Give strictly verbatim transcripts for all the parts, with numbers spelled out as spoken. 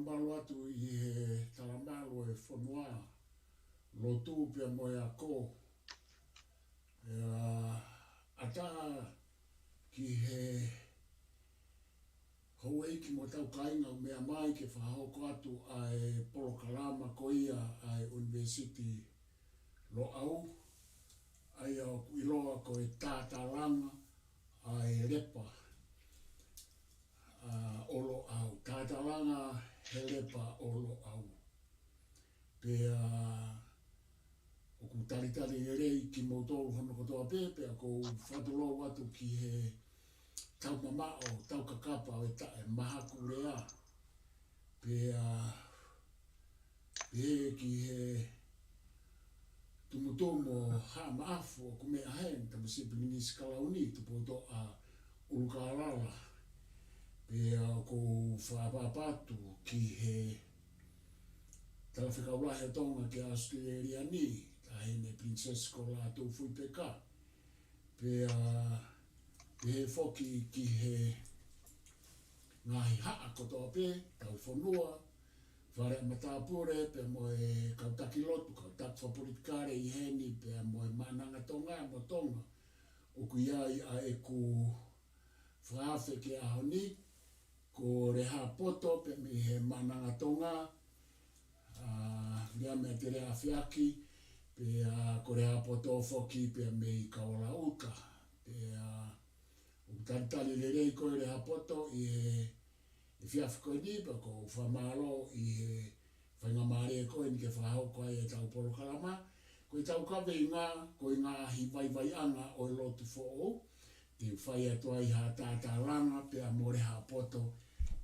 Mālō atu ʻi he talamalu e fonua, lotu pea mo e ako. ʻE ʻatā ki he houʻeiki mo hotau kāinga ʻoku meʻa mai ke fakahoko atu ʻa e polokalama ko ia ʻa e ʻUnivēsiti Loʻau, ʻa ia ʻoku ʻiloa ko e Tātālanga ʻa e Lepa ʻa ʻo Loʻau. Tātālanga he Lepa ʻo Loʻau. Pea ʻoku talitali lelei kimoutolu hono kotoa pē, pea ʻoku ou fakatulou atu ki he taumamaʻo, taukakapa ʻo e taʻemahakulea. Pea pehē ki he tumutumu ʻo Haʻa Maʻafu ʻoku meʻa heni, Tamasiʻi Pilinisi Kalauni, Tupoutoʻa ʻUlukālala. Pea ʻoku ou fakaʻapaʻapa atu ki he Talafekau Lahi ʻo Tonga ki ʻAositelēlia ni, Taʻahine Pilinisesi ko Lātūfuipeka. Pea pehē foki ki he ngaahi haʻa kotoa pē, tauhi fonua, fale ʻa matāpule, pea mo e kau taki lotu, kau taki fakapolitikale ʻi heni, pea mo e Maʻananga Tonga, mo Tonga. ʻOku ʻi ai ʻa ʻeku fakaafe ki he ʻaho ni, ko Lehāpoto, pea mei he Maʻananga Tonga, ʻa Viliami ʻAtele ʻAfeaki, pea ko Lehāpoto foki, pea mei Kaualauka. Pea ʻoku talitali lelei koe Lehāpoto ʻi he efiafi ko eni, pea ʻoku ou fakamālō ʻi he faingamālie ko eni ke fakahoko ai ʻetau polokalama. Ko ʻetau kaveinga, ko e ngaahi vaivaiʻanga ʻo e lotu foʻou. Te u fai atu ai ha tātālanga pea mo Lehāpoto,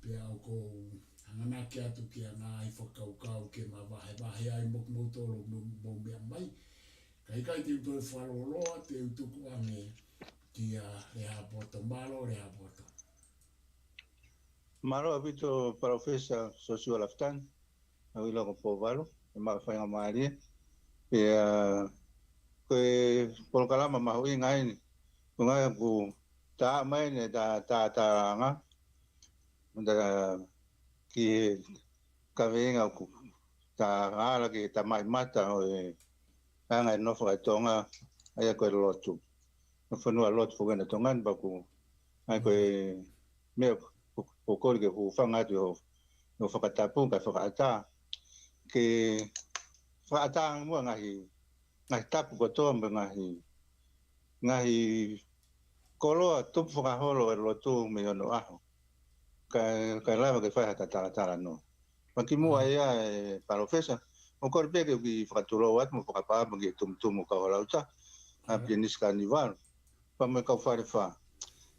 pea ʻoku ou hanganaki atu ki ha ngaahi fakakaukau ke ma vahevahe ai mo kimoutolu ʻoku mou, mou meʻa mai. Ka ʻikai te u toe fakalōloa, te u tuku ange kia Lehāpoto. Mālō Lehāpoto. Mālō ʻaupito Palōfesa Siosiua Lafitani, ʻa ia ʻoku ou ʻilo ko Pouvalu, ʻe maʻu faingamālie. Pea ko e polokalama mahuʻinga eni, ko e ngaahi ʻoku tā mai eni tā, tā, tālanga, mo tā ki he kaveinga ʻoku tā ala ki he tamaʻimata ʻo e anga e nofo ʻa Tonga, ʻa ia ko e lotu. Ko e fonua lotu foki ena ʻa Tonga ni, pea ʻoku ʻi ai ko e meʻa ʻoku, ʻoku ou kole ke u hūfanga atu ʻi hoʻo, hoʻo fakatapu kae fakaʻatā. Ke fakaʻatā muʻa ngaahi, ngaahi tapu kotoa mo e ngaahi, ngaahi koloa tupu fakaholo e lotu mei onoʻaho. Kae, kae lava ke fai ha talatalanoa. Pea kimuʻa ia ʻe Palōfesa, ʻoku ou kole pē ke u kiʻi fakatulou atu mo fakaʻapaʻapa ki he tumutumu ʻo Kaualauta, ʻa Pilinisi Kanivalu, pea mo e kau Falefā.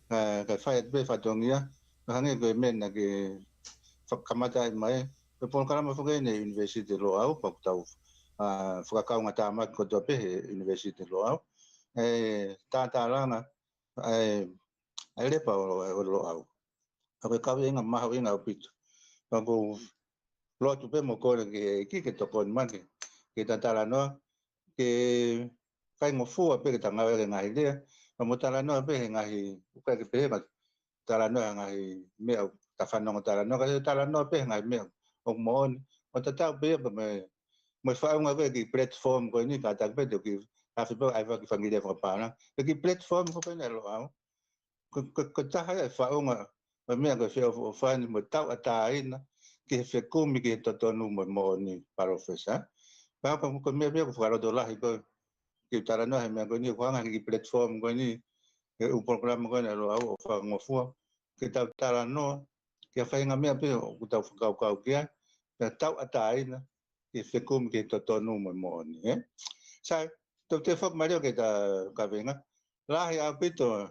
Kae, kae fai atu pē fatongia, kae hangē ko e meʻa naʻa ke fakamatala mai, ko e polokalama foki eni ʻa e ʻUnivēsiti Loʻau, pea ʻoku tau, ʻa, fakakaungātāmaki kotoa pē he ʻUnivēsiti Loʻau. ʻE tātālanga ʻa e, ʻa e Lepa ʻo, ʻo Loʻau. Ka ko e kaveinga mahuʻinga ʻaupito. Pea ʻoku ou lotu pē mo kole ki he ʻEiki ke tokoni mai ke, ke ta talanoa, ke kaingofua pē ke ta ngāueʻaki e ngaahi lea, pea mo talanoa pē he ngaahi, ʻoku ʻikai ke pehē ka talanoa he ngaahi meʻa ʻoku ta fanongo talanoa, ka ke talanoa pē he ngaahi meʻa ʻoku moʻoni. ʻO tatau pē ia pea mo e, mo e faʻunga ko ē ki he platform ko eni, kātaki pē te u kiʻi afe pē ʻa e fanga kiʻi fanga lea fakapālangi. Ko e kiʻi platform ko eni ʻa Loʻau. Ko, ko, ko e taha ia e faʻunga ʻo e meʻa ko e feʻofoʻofani mo e tauʻatāina ki he fekumi ki he totonu mo e moʻoni, Palōfesa. Pea ko, ko e meʻa pē ia ʻoku fakalotolahi ko ē ke u talanoa he meʻa ko eni, ʻoku hanga ʻe he kiʻi platform ko eni, he ʻū polokalama ko eni ʻa Loʻau ʻo fakangofua ke tau talanoa ki ha faʻahinga meʻa pē ʻoku tau fakakaukau ki ai, pea tauʻatāina ki he fekumi ki he totonu mo e moʻoni, ē? Sai, te u toe foki mai leva ki heʻeta kaveinga. Lahi ʻaupito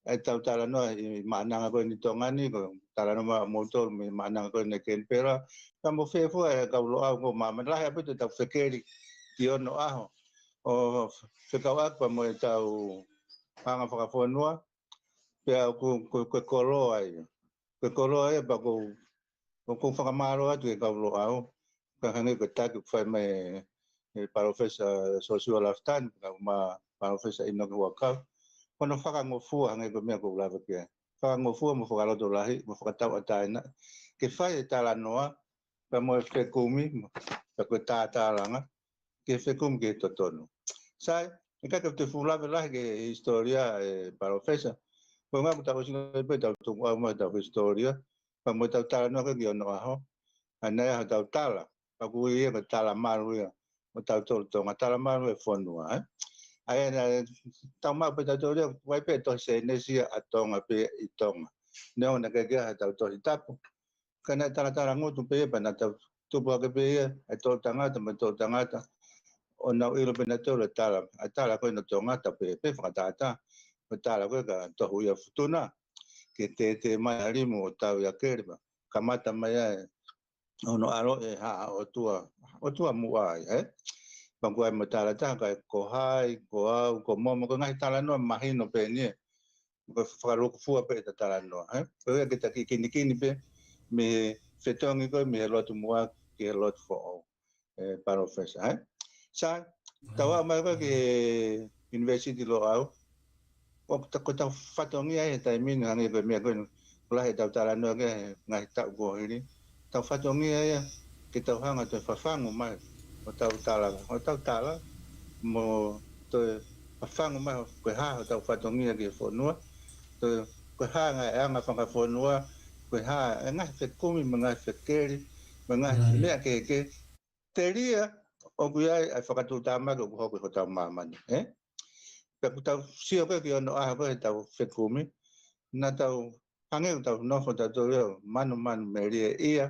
ʻetau talanoa ʻi Maʻananga ko eni Tonga ni, ko e talanoa mai ʻa moutolu mei Maʻananga ko eni Kenipela. Ka mou fie fua e kau Loʻau ko māmani, lahi ʻaupito ʻetau fekeli ki onoʻaho ʻo fekauʻaki pea mo ʻetau anga fakafonua, pea ʻoku, ko, ko e koloa ia. Ko e koloa ia pea ʻoku, ʻoku ou fakamālō atu ki he kau Loʻau, kae hangē ko e taki ʻoku fai mai ʻe, ʻe Palōfesa Siosiua Lafitani, kae ʻumaʻā Palōfesa ʻInoke Huʻakau. Ko hono fakangofua hangē ko e meʻa ʻoku ou lave ki ai. Fakangofua mo fakalotolahi, mo fakatauʻatāina. Ke fai e talanoa, pea mo e fekumi, pea ko e tātālanga, ke fekumi ke totonu. Sai, ʻikai ke u toe fuʻu lave lahi ki he hisitōlia, ʻe Palōfesa. Ko e ʻuhinga ʻoku tau ʻosi pē tau tuku ʻau mai ʻetau hisitōlia, pea mo ʻetau talanoa ko ē ki onoʻaho. ʻA ia naʻe ʻi ai hotau tala, pea ko ia ko e tala malu ia ʻo tautolu Tonga, tala malu e fonua, ē? ʻA ia naʻa tau maʻu pē tautolu ia, ʻoku ʻi ai pē tohi Sēnesi ʻa Tonga pē ʻi Tonga. Neongo naʻe ʻikai ke ʻi ai hotau Tohi Tapu, ka naʻe talatala ngutu pē ia, pea naʻa tau tupu hake pē ia, ʻa e toʻutangata mo e toʻutangata, ʻo nau ʻilo pē nautolu e tala, ʻa e tala ko ē ʻa Tonga, tau pehē pē fakatātā, ko e tala ko ē kia Tohuʻia Futuna, ke tētē mai ʻa Limu ʻo tau ia Kelepa, kamata mai ai ʻo hono ʻaloʻi e Haʻa ʻOtua, ʻOtua Muʻa ai, ē? Pea ʻoku ʻi ai mo e tala ʻe taha ko hai, ko au, ko Momo, ko e ngaahi talanoa mahino pē eni, ē? Ko e fakalūkufua pē ʻeta talanoa, ē? Ko ia ke ta kiʻi kinikini pē mei he fetongi ko ē mei he lotu muʻa ki he lotu foʻou, ʻe Palōfesa, ē? Sai, tau aʻu mai ko ē ki he University Loʻau, ʻoku ta-, ko ʻetau fatongia ʻi he taimi ni, hangē ko e meʻa ko ē ʻoku lahi ʻetau talanoa ki ai he ngaahi taʻu kuo hili. Tau fatongia ia ke tau hanga ʻo toe fafangu mai hotau tala, hotau tala, mo toe fafangu mai ko e hā hotau fatongia ki he fonua, toe ko e hā e ngaahi anga fakafonua, ko e hā e ngaahi fekumi mo e ngaahi fekeli, mo e ngaahi meʻa kehekehe, telia ʻoku ʻi ai ʻa e fakatuʻutāmaki ʻoku hoko ʻi hotau māmani, ē? Pea ʻoku tau sio ko ē ki onoʻaho ko ē heʻetau fekumi, naʻa tau hangē ʻoku tau nofo tautolu ia ʻo manumanu melie ia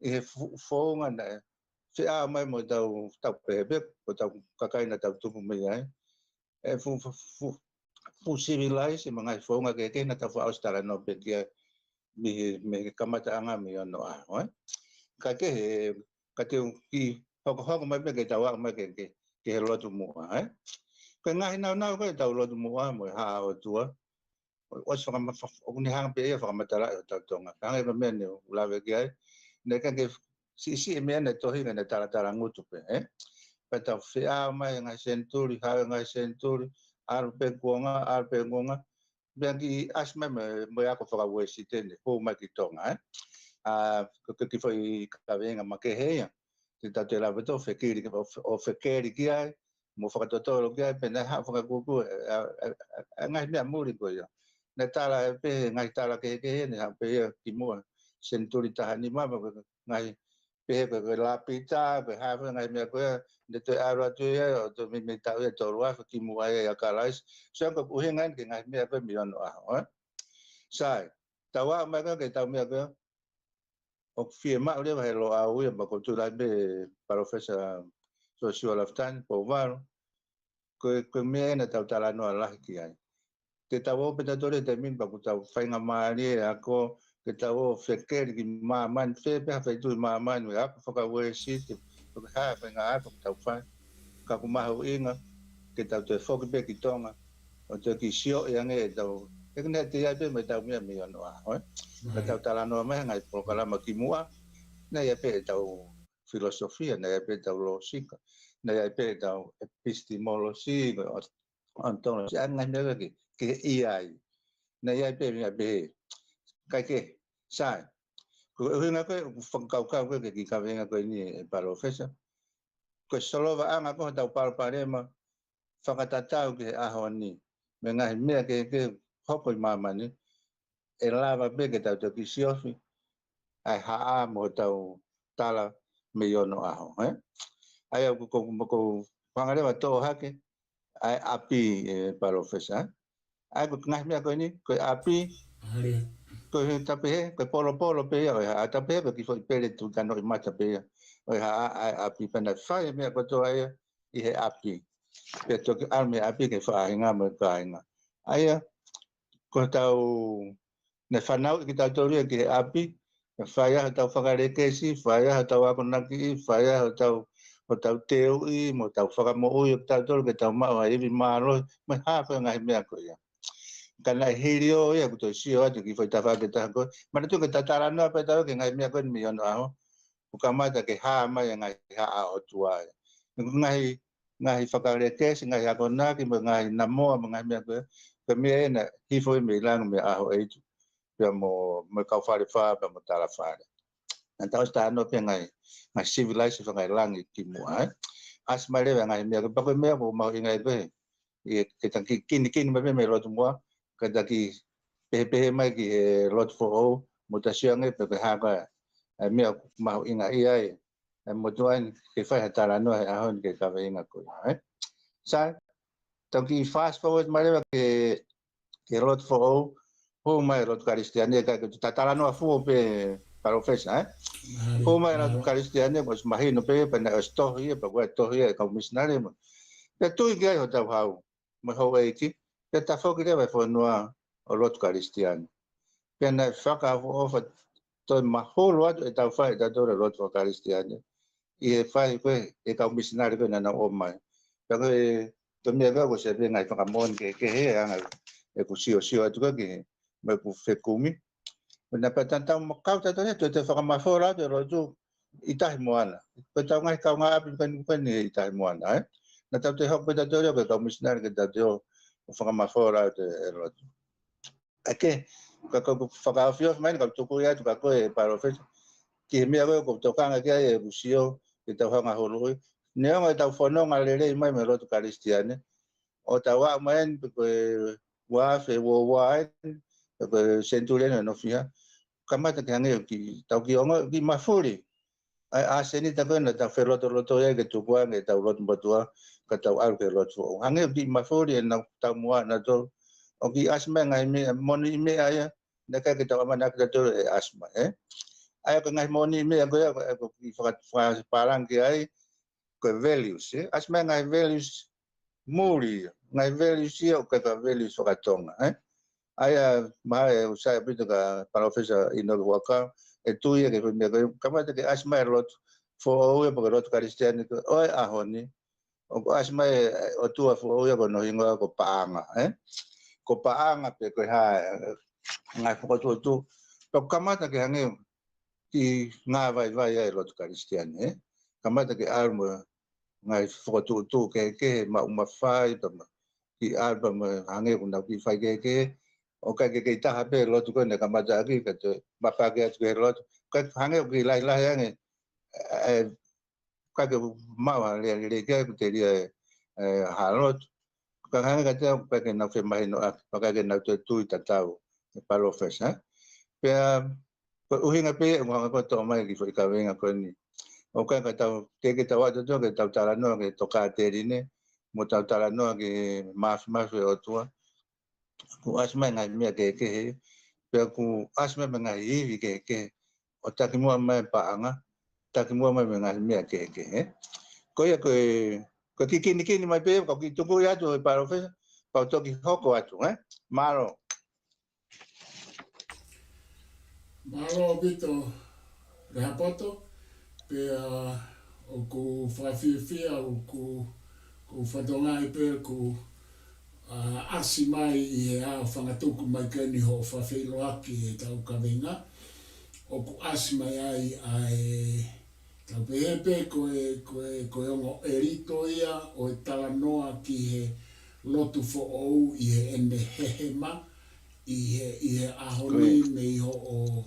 ʻi he fu-, founga naʻe feʻao mai mo ʻetau, tau pehē pē, ko ʻetau kakai naʻa tau tupu mei ai. ʻE fu-, fu-, fu-, fu-, fuʻu sivilaise mo e ngaahi founga kehekehe naʻa tau fakaʻosi talanoa pē ki ai mei he, mei he kamataʻanga mei onoʻaho, ē? Ka ke he, ka te u kiʻi hokohoko mai pē ke tau aʻu mai ki he, ki he, ki he lotu muʻa, ē? Ko e ngaahi nāunau ko ē ʻetau lotu muʻa mo e Haʻa ʻOtua, ʻosi fakama-, fa-, ʻoku ne hanga pē ia ʻo fakamatalaʻi hotau Tonga. Hangē ko e meʻa naʻa ku lave ki ai, naʻe ʻikai ke siʻisiʻi e meʻa naʻe tohi, ka naʻe talatala ngutu pē, ē? Pea tau feʻao mai he ngaahi senituli, haʻu e ngaahi senituli, ʻalu pē kuonga, ʻalu pē kuonga, pea kiʻi ʻasi mai mo e, mo e ako faka-Uēsite ni, hū mai ki Tonga, ē? ʻA, ko e, ko e kiʻi foʻi kaveinga makehe ia. Te tau toe lava ʻo fekeli, ʻo fe-, ʻo fekeli ki ai, mo fakatotolo ki ai, pea naʻe haʻu fakakuku, ʻa, ʻa, ʻa, ʻa e ngaahi meʻa muli ko ia. Naʻe tala pē he ngaahi tala kehekehe, naʻe haʻu pē ia kimuʻa senituli taha nima, mo e ngaahi pehē ko e, ko e Lapita, ko e hā fua e ngaahi meʻa ko ia, naʻe toe ʻalu atu ia, ʻo toe meimei taʻu ia tolu afe kimuʻa ia ʻia Kalaisi. So ko e ʻuhinga eni ki he ngaahi meʻa ko ē mei onoʻaho, ē? Sai, tau aʻu mai ko ē ki heʻetau meʻa ko ē, ʻoku fiemaʻu leva he Loʻau ia, pea ʻoku ou tui lahi pē Palōfesa Siosiua Lafitani Pouvalu, ko e, ko e meʻa eni naʻa tau talanoa lahi ki ai. Te tau ō pē tautolu he taimi ni pea ʻoku tau faingamālie e ako, ke tau ō ʻo fekeli ki māmani, fē pē ha feituʻu ʻi māmani, mo e ako faka-Uēsite, pe ko e hā e faʻahinga ako ʻoku tau fai. Ka ʻoku mahuʻinga ke tau toe foki pē ki Tonga, ʻo toe kiʻi sioʻi ange ʻetau, ʻe kina te ʻi ai pē mo ʻetau meʻa mei onoʻaho, ē? Ka tau talanoa mai he ngaahi polokalama kimuʻa, naʻe ʻi ai pē ʻetau filosofia, naʻe ʻi ai pē ʻetau lōsika, naʻe ʻi ai pē ʻetau epistemology, ko e ontology, ʻa e ngaahi meʻa ko ē ki, ki he ʻi ai. Naʻe ʻi ai pē meʻa pehē. Kae kehe, sai. Ko e ʻuhinga ko ē ʻoku ou fakakaukau ko ē ki he kiʻi kaveinga ko eni ʻe Palōfesa, ko e solovaʻanga ko ē hotau palopalema fakatatau ki he ʻaho ni, mo e ngaahi meʻa kehekehe hoko ʻi māmani, ʻe lava pē ke tau toe kiʻi siofi ʻa e haʻa mo hotau tala mei onoʻaho, ē? ʻA ia ʻoku, ʻoku, ʻoku ou hanga leva ʻo toʻo hake ʻa e ʻapi, ʻe Palōfesa, ē? ʻA ia ko e ngaahi meʻa ko eni, ko e ʻapi, ko e, tau pehē, ko e polopolo pē ia ʻo e haʻa, tau pehē ko e kiʻi foʻi pele tuʻu tanoʻi mata pē ia ʻo e haʻa, ʻa e ʻapi, pea naʻe fai e meʻa kotoa ia ʻi he ʻapi. Pea toki ʻalu mei he ʻapi ki he faʻahinga mo e kāinga. ʻA ia, ko ʻetau, naʻe fanauʻi kitautolu ia ki he ʻapi, naʻe fai ai hotau fakalekesi, fai ai hotau akonakiʻi, fai ai hotau, hotau teuʻi, mo hotau fakamoʻui ʻo kitautolu ke tau maʻu ha ivi mālohi, mo e hā fua e ngaahi meʻa ko ia. Ka naʻe hili ʻo ia ʻoku toe sio atu ki he foʻi tafaʻaki ʻe taha ko ē. Manatuʻi ke tau talanoa pē tautolu ki he ngaahi meʻa ko eni mei onoʻaho, ʻo kamata ke hā mai e ngaahi haʻa ʻotua ia. Ngaahi, ngaahi fakalekesi, ngaahi akonaki, mo e ngaahi namoa, mo e ngaahi meʻa ko ē, ko e meʻa ena hifo ia mei langi mei he ʻaho ʻeiki. Pea mo, mo e kau Falefā, pea mo Talafale. Naʻa tau ʻosi talanoa pē ngaahi, ngaahi civilization fakalangi kimuʻa, ē. ʻAsi mai leva ngaahi meʻa, ko e pea ko e meʻa ʻoku mahuʻinga ai pē, ʻi he, ke ta ki-, kinikini mai pē mei lotu muʻa, ka ta kiʻi pehē pē mai ki he lotu foʻou, mo ta sio ange pē ko e hā ko ā e meʻa ʻoku mahuʻingaʻia ai e motuʻa ni ke fai ha talanoa he ʻaho ni ki he kaveinga ko ia, ē. Sai, tau kiʻi fast forward mai leva ki he, ki he lotu foʻou, hū mai lotu Kalisitiane, ka ke ta talanoa fuo pē Palōfesa, ē. Hū mai lotu Kalisitiane, kuo ʻosi mahino pē, pea naʻe ʻosi tohi ia, pea kuo tohi ia ʻe he kau misinale mo. Pea tui ki ai hotau hau mo e houʻeiki, pea tafoki leva e fonua ʻo lotu Kalisitiane. Pea naʻe fakaʻofoʻofa toe mahulu atu ʻetau fai ʻe tautolu e lotu faka-Kalisitiane ʻi he fai ko ē ʻe he kau misinale ko ē naʻa nau ō mai. Pea ko e, ko e meʻa ko ē ʻoku ou sio pē ngaahi fakamoʻoni kehekehe ʻa e anga ʻeku siosio atu ko ē ki he, mo ʻeku fekumi. Pea naʻe pehē ʻe tautolu, tau makau tautolu ia, toe toe fakamafola atu e lotu ʻi Tahi Moana. Ko ʻetau ngaahi kaungāʻapi ko eni, ko eni ʻi Tahi Moana, ē? Naʻa tau toe hoko pē tautolu ia ko e kau misinale ke tau toe ō ʻo fakamafola atu e lotu. ʻAke, ka ko e fakaofiofi mai eni, ka u tuku ia atu kia koe Palōfesa, ki he meʻa ko ē ʻoku ou tokanga ki ai ʻeku sio, ke tau hanga huluʻi. Neongo ʻetau fononga lelei mai mo e lotu Kalisitiane, ʻo tau aʻu mai eni pe ko e ua afe ua ua eni, pe ko e senituli eni hono fiha, kamata ke hangē ʻoku kiʻi, tau kiʻi ongo, kiʻi mafuli ʻa e ʻasenita ko ē naʻa tau felotoloto ai ke tuku ange ʻetau lotu motuʻa, ka tau ʻalu ki he lotu foʻou. Hangē ʻoku kiʻi mafuli ʻenau taumuʻa ʻanautolu, ʻoku kiʻi ʻasi mai ngaahi meʻa, moʻoniʻi meʻa ia, naʻe ʻikai ke tau ʻamanaki tautolu ʻe ʻasi mai, ē? ʻA ia ko e ngaahi moʻoniʻi meʻa ko ia, ko e, ko e kiʻi faka-, fakapālangi ai, ko e values, ē? ʻAsi mai ngaahi values muli, ngaahi values ia ʻoku ʻikai ko e values faka-Tonga, ē? ʻA ia, mahalo ʻe sai ʻaupito kia Palōfesa ʻInoke Huʻakau, ʻe tui ia ki he foʻi meʻa ko ē, kamata ke ʻasi mai e lotu foʻou ia pe ko e lotu Kalisitiane ko ē ʻo e ʻaho ni, ʻoku ʻasi mai e ʻotua foʻou ia ko hono hingoa ko Paʻanga, ē? Ko Paʻanga pe ko e hā e ngaahi fokotuʻutuʻu, pea kamata ke hangē ʻoku kiʻi ngāvaivai ai e lotu Kalisitiane, ē? Kamata ke ʻalu mo e ngaahi fokotuʻutuʻu kehekehe, maʻu mafai, pea mo e kiʻi ʻalu pea mo e hangē ʻoku nau kiʻi fai kehekehe, ʻo ʻikai ke kei taha pē e lotu ko ē naʻe kamata ʻaki, ka toe mapaki atu ki he lotu. Ka hangē ʻoku kiʻi lahilahi ange, ē, ʻikai ke maʻu ha lea lelei ki ai, ʻoku telia e, e, ha lotu. Ka hangē ka te au, ʻikai ke nau femahinoʻaki, ʻikai ke nau toe tui tatau, ē Palōfesa, ē? Pea, ko e ʻuhinga pē ia ʻoku ou hanga ko ē ʻo toʻo mai e kiʻi foʻi kaveinga ko eni. ʻOku ʻikai ke tau, ke, ke tau ʻatu atu ke tau talanoa ki he tokāteline, mo tau talanoa ki he māfimafi ʻo e ʻOtua. Kuo ʻasi mai ngaahi meʻa kehekehe, pea kuo ʻasi mai mo e ngaahi ivi kehekehe, ʻo takimuʻa mai Paʻanga, takimuʻa mai mo e ngaahi meʻa kehekehe. Ko ia ko e, ko e kiʻi kinikini mai pē, ka u kiʻi tuku ia atu ʻe Palōfesa, pea u toki hoko atu, ē? Mālō. Mālō ʻaupito, Lehaapoto, pea ʻoku ou fakafiefia, ʻoku, ʻoku ou fakatokangaʻi pē ʻoku, ʻa, ʻasi mai ʻi he ʻaho fakatuku mai ko eni hoʻo fakafeʻiloaki ʻetau kaveinga, ʻoku ʻasi mai ai ʻa e, tau pehē pē ko e, ko e, ko e ongo ʻelito ia ʻo e talanoa ki he lotu foʻou ʻi heʻene hehema, ʻi he, ʻi he ʻaho ni, mei hoʻo,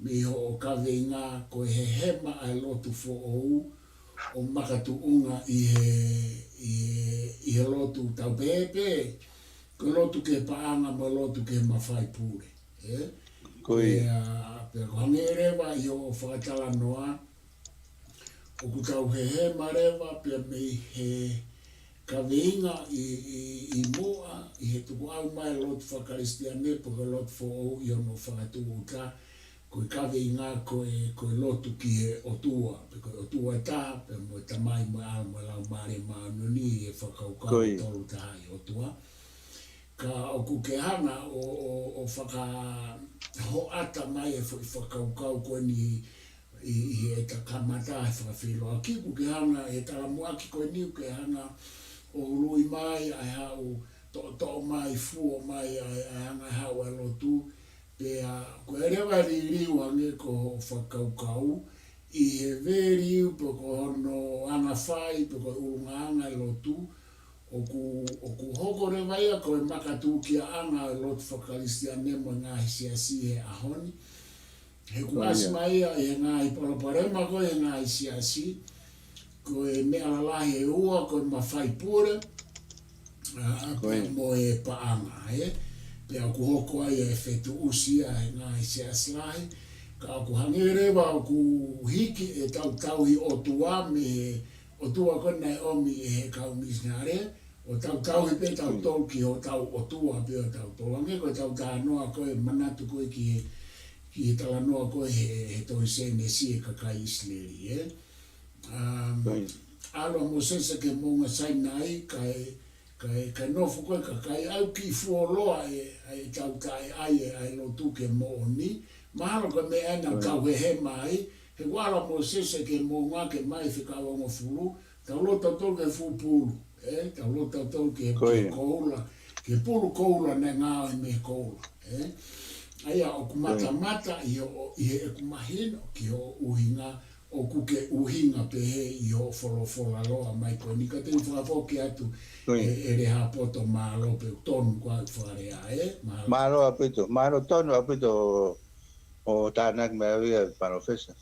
mei hoʻo kaveinga ko e hehema ʻa e lotu foʻou ʻo makatuʻunga ʻi he, ʻi he, ʻi he lotu tau pehē pē, ko e lotu ki he paʻanga mo e lotu ki he mafai pule, ē? Ko ia. Pea, pea ko e hangē leva ʻi hoʻo fakatalanoa, ʻoku tau hehema leva pea mei he kaveinga ʻi, ʻi, ʻi muʻa, ʻi he tukuʻau mai e lotu faka-Kalisitiane pe ko e lotu foʻou ʻi hono fakatūʻuta, ko e kaveinga ko e, ko e lotu ki he ʻOtua, pe ko e ʻOtua ʻe taha, pea mo e Tamai mo e ʻAlo mo e Laumālie Māʻoniʻoni ʻi he fakakaukau tolu tahaʻi ʻOtua. Ka ʻoku ke hanga ʻo, ʻo, ʻo fakahoʻata mai e foʻi fakakaukau ko eni ʻi, ʻi heʻeta kamata he fakafeʻiloaki, ʻoku ke hanga he talamuʻaki ko eni, ʻoku ke hanga ʻo huluʻi mai ʻa e haʻu, toʻotoʻo mai, fuo mai ʻa e, ʻa e anga e haʻu ʻa e lotu, pea ko e leva liliu ange ko hoʻo fakakaukau, ʻi he value pe ko hono anga fai, pe ko e ʻulungaanga e lotu, ʻoku, ʻoku hoko leva ia ko e makatuʻunga ʻa e lotu faka-Kalisitiane mo e ngaahi siasi he ʻaho ni. He kuo ʻasi mai ia ʻi he ngaahi palopalema ko ē ʻi he ngaahi siasi, ko e meʻa lalahi ʻe ua, ko e mafai pule, ʻa, pea mo e paʻanga, ē? Pea ʻoku hoko ai e fetuʻusi ia he ngaahi siasi lahi, ka ʻoku hangē leva ʻoku hiki ʻetau tauhi ʻOtua mei he ʻOtua ko ē naʻe ʻomi ʻe he kau misinale, ʻo tau tauhi pē tautolu ki hotau ʻOtua pē ʻo tautolu. Hangē ko ʻetau talanoa ko ē, manatu ko ē ki he, ki he talanoa ko ē he, he tohi Sēnesi e kakai ʻIsileli, ē? Um, ʻalu ʻa Mōsese ki he moʻunga Sainai, kae, kae, kae nofo ko ē kakai, ʻai ke fuoloa e, ʻa ʻetau taʻeʻai e, ʻa e lotu ki he moʻoni. Mahalo ko e meʻa ena ʻoku tau hehema ai, he ʻalu ʻa Mōsese ki he moʻunga ke ʻomai e fekau hongofulu, tau lotu tautolu ki he fuʻu pulu, ē? Tau lotu tautolu ki he, ki he koula, ki he pulu koula naʻe ngaohi mei he koula, ē? ʻA ia ʻoku matamata ʻi hoʻo, ʻi heʻeku mahino ki hoʻo ʻuhinga, ʻoku ke ʻuhinga pehē ʻi hoʻo folofola loa mai ko eni, ka te u fakafoki atu ʻe, ʻe Lehaapoto, mālō pē, ʻoku tonu ko ā ʻeku fakalea, ē? Mālō. Mālō ʻaupito, mālō, tonu ʻaupito hoʻo tānaki mai ʻa e palōfesa.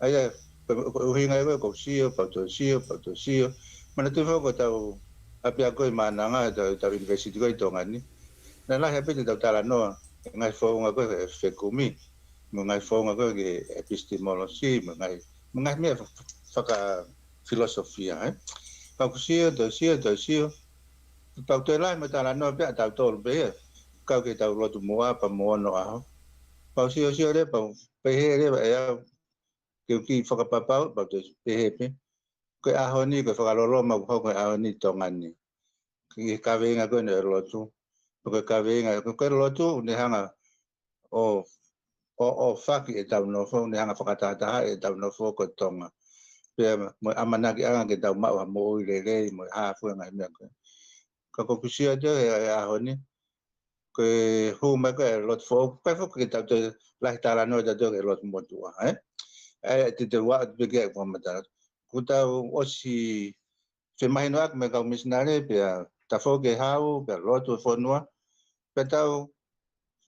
ʻA ia, ko, ko e ʻuhinga ia ko ē, ʻoku ou sio, pea u toe sio, pea u toe sio. Manatuʻi foki ko ʻetau ʻapiako ʻi Maʻananga, ʻetau, ʻetau ʻunivēsiti ko ē ʻi Tonga ni. Naʻe lahi ʻaupito ʻetau talanoa he ngaahi founga ko ē fekumi, mo e ngaahi founga ko ē ki he epistemology, mo e ngaahi, mo e ngaahi meʻa fa-, fakafilosofia, ē? Pea u sio, toe sio, toe sio. Pea u toe lahi mo e talanoa pē ʻa tautolu pē ia, kau ki heʻetau lotu muʻa pea mo onoʻaho. Pea u sio, sio leva, pea u pehē leva ʻe au, ke u kiʻi fakapapauʻi, pea u toe pehē pē. Ko e ʻaho ni, ko e fakaloloma ʻoku hoko he ʻaho ni ʻi Tonga ni, ki he kaveinga ko ē ʻo e lotu. Ko e kaveinga, ko e lotu, ʻoku ne hanga ʻo, ʻo, ʻo faki ʻetau nofo, ʻoku ne hanga fakatahatahaʻi ʻetau nofo ko Tonga. Pea mo e ʻamanakiʻanga ke tau maʻu ha moʻui lelei, mo e hā fua e ngaahi meʻa ko ē. Ka ʻoku ou sio atu he, he ʻaho ni, ko e hū mai ko ē e lotu foʻou, ʻikai foki ke tau toe lahi talanoa tautolu ki he lotu motuʻa, ē? ʻE, te te ua atu pē ki ai ʻeku fakamatala. Kuo tau ʻosi femahinoʻaki mo e kau misinale, pea tau foki ke hau, pea lotu e fonua, pea tau,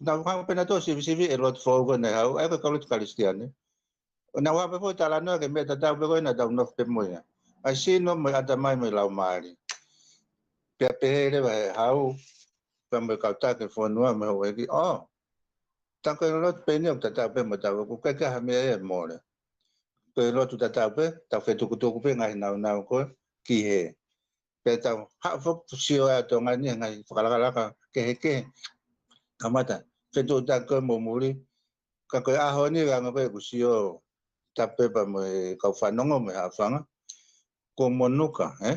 nau hanga pē nautolu ʻo sivisiviʻi e lotu foʻou ko ē naʻe hau, ʻa ia ko e kau lotu Kalisitiane. ʻO nau hanga pē foki ʻo talanoa ki he meʻa tatau pē ko ē naʻa tau nofo pē mo ia. ʻA e sino mo e ʻatamai mo e laumālie. Pea pehē leva ʻe he hau, pea mo e kau taki e fonua mo e houʻeiki, ʻō, tā ko e lotu pē eni ʻoku tatau pē mo tautolu, ʻoku ʻikai ke ʻi ai ha meʻa ia ʻe mole. Ko e lotu tatau pē, tau fetukutuku pē ngaahi nāunau ko ē ki hē. Pea tau haʻu foki ʻo sio ʻa Tonga ni he ngaahi fakalakalaka kehekehe. Kamata fetuʻutaki ko ē mo muli. Ka ko e ʻaho ni, ʻa e anga ko ē ʻeku sio, tapu pē pea mo e kau fanongo mo e haʻofanga, kuo monuka, ē?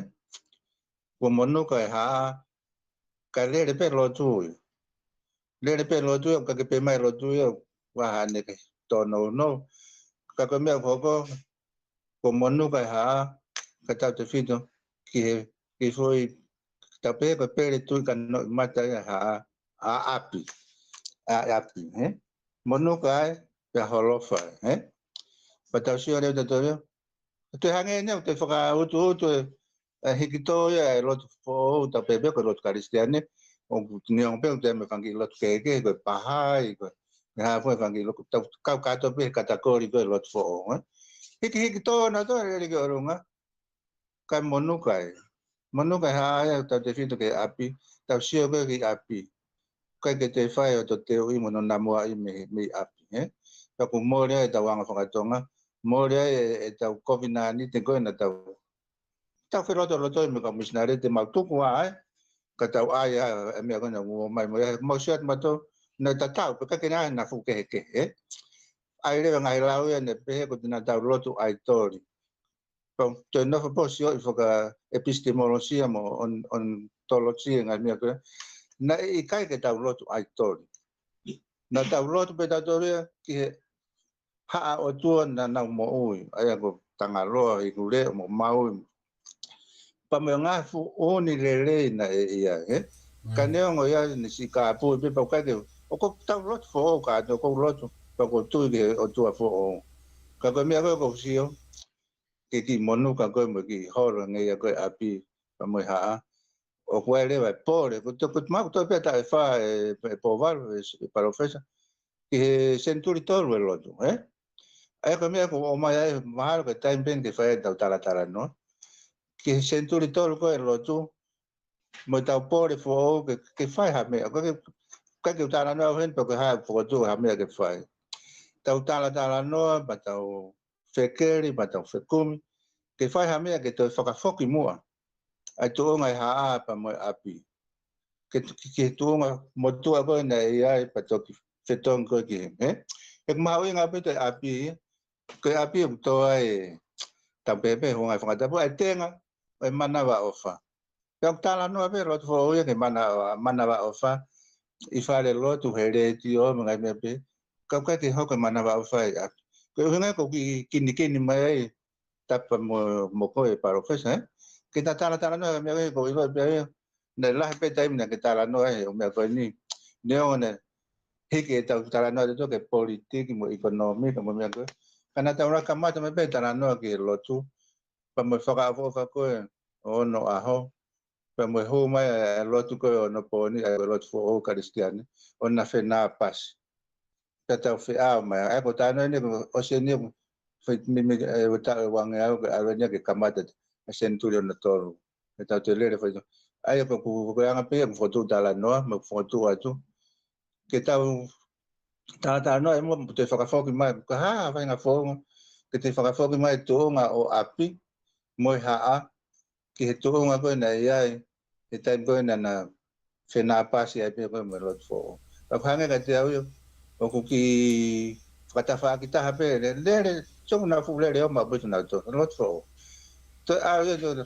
Kuo monuka e haʻa, kae lele pē lotu ia. Lele pē lotu ia, ʻoku ʻikai ke pehē mai lotu ia, ʻoku ʻi ai haʻane ke tōnounou. Ka ko e meʻa ʻoku hoko, kuo monuka e haʻa, kae tautefito ki he, ki he foʻi, tau pehē ko e pele tui kanoʻimata ia ʻa e haʻa, ʻa ʻapi. ʻA ʻapi, ē? Monuka ai, pea holofa ai, ē? Pea tau sio leva tautolu ia, ʻoku toe hangē eni, ʻoku toe fakautuutu e, e hiki tō ia e lotu foʻou, tau pehē pē ko e lotu Kalisitiane, ʻoku neongo pē ʻoku toe ʻi ai mo e fanga kiʻi lotu kehekehe, ko e Pahai, ko e, mo e hā fua e fanga kiʻi lotu, tau kau kātoa pē he katakoli ko e lotu foʻou, ē? Hikihiki tō nautolu, lele ki ʻolunga, kae monuka ai. Monuka e haʻa ia, tautefito ki he ʻapi, tau sio ko ē ki ʻapi. ʻIkai ke toe fai hoto teuʻi mo hono namuaʻi mei, mei ʻapi, ē? Pea kuo mole ai ʻetau anga faka-Tonga, mole ai e, ʻetau kovinānite ko ē naʻa tau, tau felotolotoi mo e kau misinale, te mau tuku ā, ē? Ka tau ʻai ā e meʻa ko ē naʻa nau ʻomai mo ia, mau sio atu mautolu, naʻe tatau, pea ʻikai ke ʻi ai hano fuʻu kehekehe, ē? ʻAi leva e ngaahi lau ia naʻe pehē ko ʻenau tau lotu ʻaitoli. Pea u toe nofo pē ʻo sioʻi faka-epistemolosia mo on-, ontolosia e ngaahi meʻa ko ē. Naʻe ʻikai ke tau lotu ʻaitoli. Naʻa tau lotu pē tautolu ia ki he haʻa ʻotua naʻa nau moʻui. ʻA ia ko Tangaloa, Hikuleʻo mo Maui. Pea mo e ngaahi fuʻu ʻū ni lelei naʻe ʻi ai, ē? Ka neongo ia ne siʻi kāpui pē pea ʻikai ke, ʻoku ou tau lotu foʻou kātoa, ʻoku ou lotu, pea ʻoku ou tui ki he ʻOtua foʻou. Ka ko e meʻa ko ē ʻoku ou sio, ke kiʻi monuka ko ē mo e kiʻi holo ngeia ko ē ʻapi, pea mo e haʻa. ʻOku ʻi ai leva e pole, ko te, ko te mau ko toe pē taʻu ʻe fā ē, ē Pouvalu, ē, ē palōfesa. ki he senituli tolu e lotu, ē? ʻA ia ko e meʻa ʻoku ʻomai ai, mahalo ko e taimi pē eni ke fai ai ʻetau talatalanoa ki he senituli tolu ko e lotu, mo ʻetau pole foʻou ke, ke fai ha meʻa, ʻikai ke, ʻikai ke u talanoa au heni pe ko e hā e fokotuʻu ha meʻa ke fai. Tau talatalanoa, pea tau fekeli, pea tau fekumi, ke fai ha meʻa ke toe fakafoki muʻa ʻa e tuʻunga ʻo e haʻa pea mo e ʻapi ki he, ki he tuʻunga motuʻa ko ē naʻe ʻi ai pea toki fetongi ko ē ki he, ē? He ʻoku mahuʻinga pē ʻa e ʻapi, ko e ʻapi ʻoku tō ai, tau pehē pē he ngaahi fakatapu, ʻa e tenga ʻo e manavaʻofa. Pea ʻoku talanoa pē lotu foʻou ia ki he mana, manavaʻofa ʻi fale lotu, he letiō mo e ngaahi meʻa pehē. Ka ʻoku ʻikai ke hoko e manavaʻofa ʻi ʻapi. Ko e ʻuhinga ia ʻoku kiʻi kinikini mai ai tapu mo, mo koe Palōfesa, ē? Ke ta talatalanoa ki he meʻa ko ē, ʻoku ou ʻilo pē ia naʻe lahi pē taimi naʻa ke talanoa ai he ʻū meʻa ko eni. Neongo naʻe hiki ʻetau talanoa ʻatautolu ki he politiki mo e ʻekonōmika mo e meʻa ko ē, ka naʻa tau laka kamata mai pē talanoa ki he lotu, pea mo e fakaʻofoʻofa ko ē ʻo onoʻaho, pea mo e hū mai ʻa e lotu ko ē ʻo onopooni, ʻa e lotu foʻou Kalisitiane, ʻo na fenāpasi. Pea tau feʻao mai, ʻa ia ko e talanoa eni ʻoku ʻosi eni ʻoku fai mimi, ē, ʻo taʻu ʻe uangeau ke ʻalu eni ia ke kamata ʻa e senituli hono tolu. Ke tau toe lele fai. ʻA ia ko ʻeku, ko e anga pē ia ʻeku fokotuʻu talanoa, mo ʻeku fokotuʻu atu ke tau talatalanoa ʻi muʻa, toe fakafoki mai, ko e hā ha faʻahinga founga ke toe fakafoki mai e tuʻunga ʻo ʻapi mo e haʻa ki he tuʻunga ko ē naʻe ʻi ai he taimi ko ē naʻa na fenāpasi ai pē ko ē mo e lotu foʻou. Ka ʻoku hangē kiate au ia ʻoku kiʻi fakatafaʻaki taha pē, lele, lele, so na fuʻu lele ʻo maʻu pē nautolu, lotu foʻou. Toe ʻalu ia, toe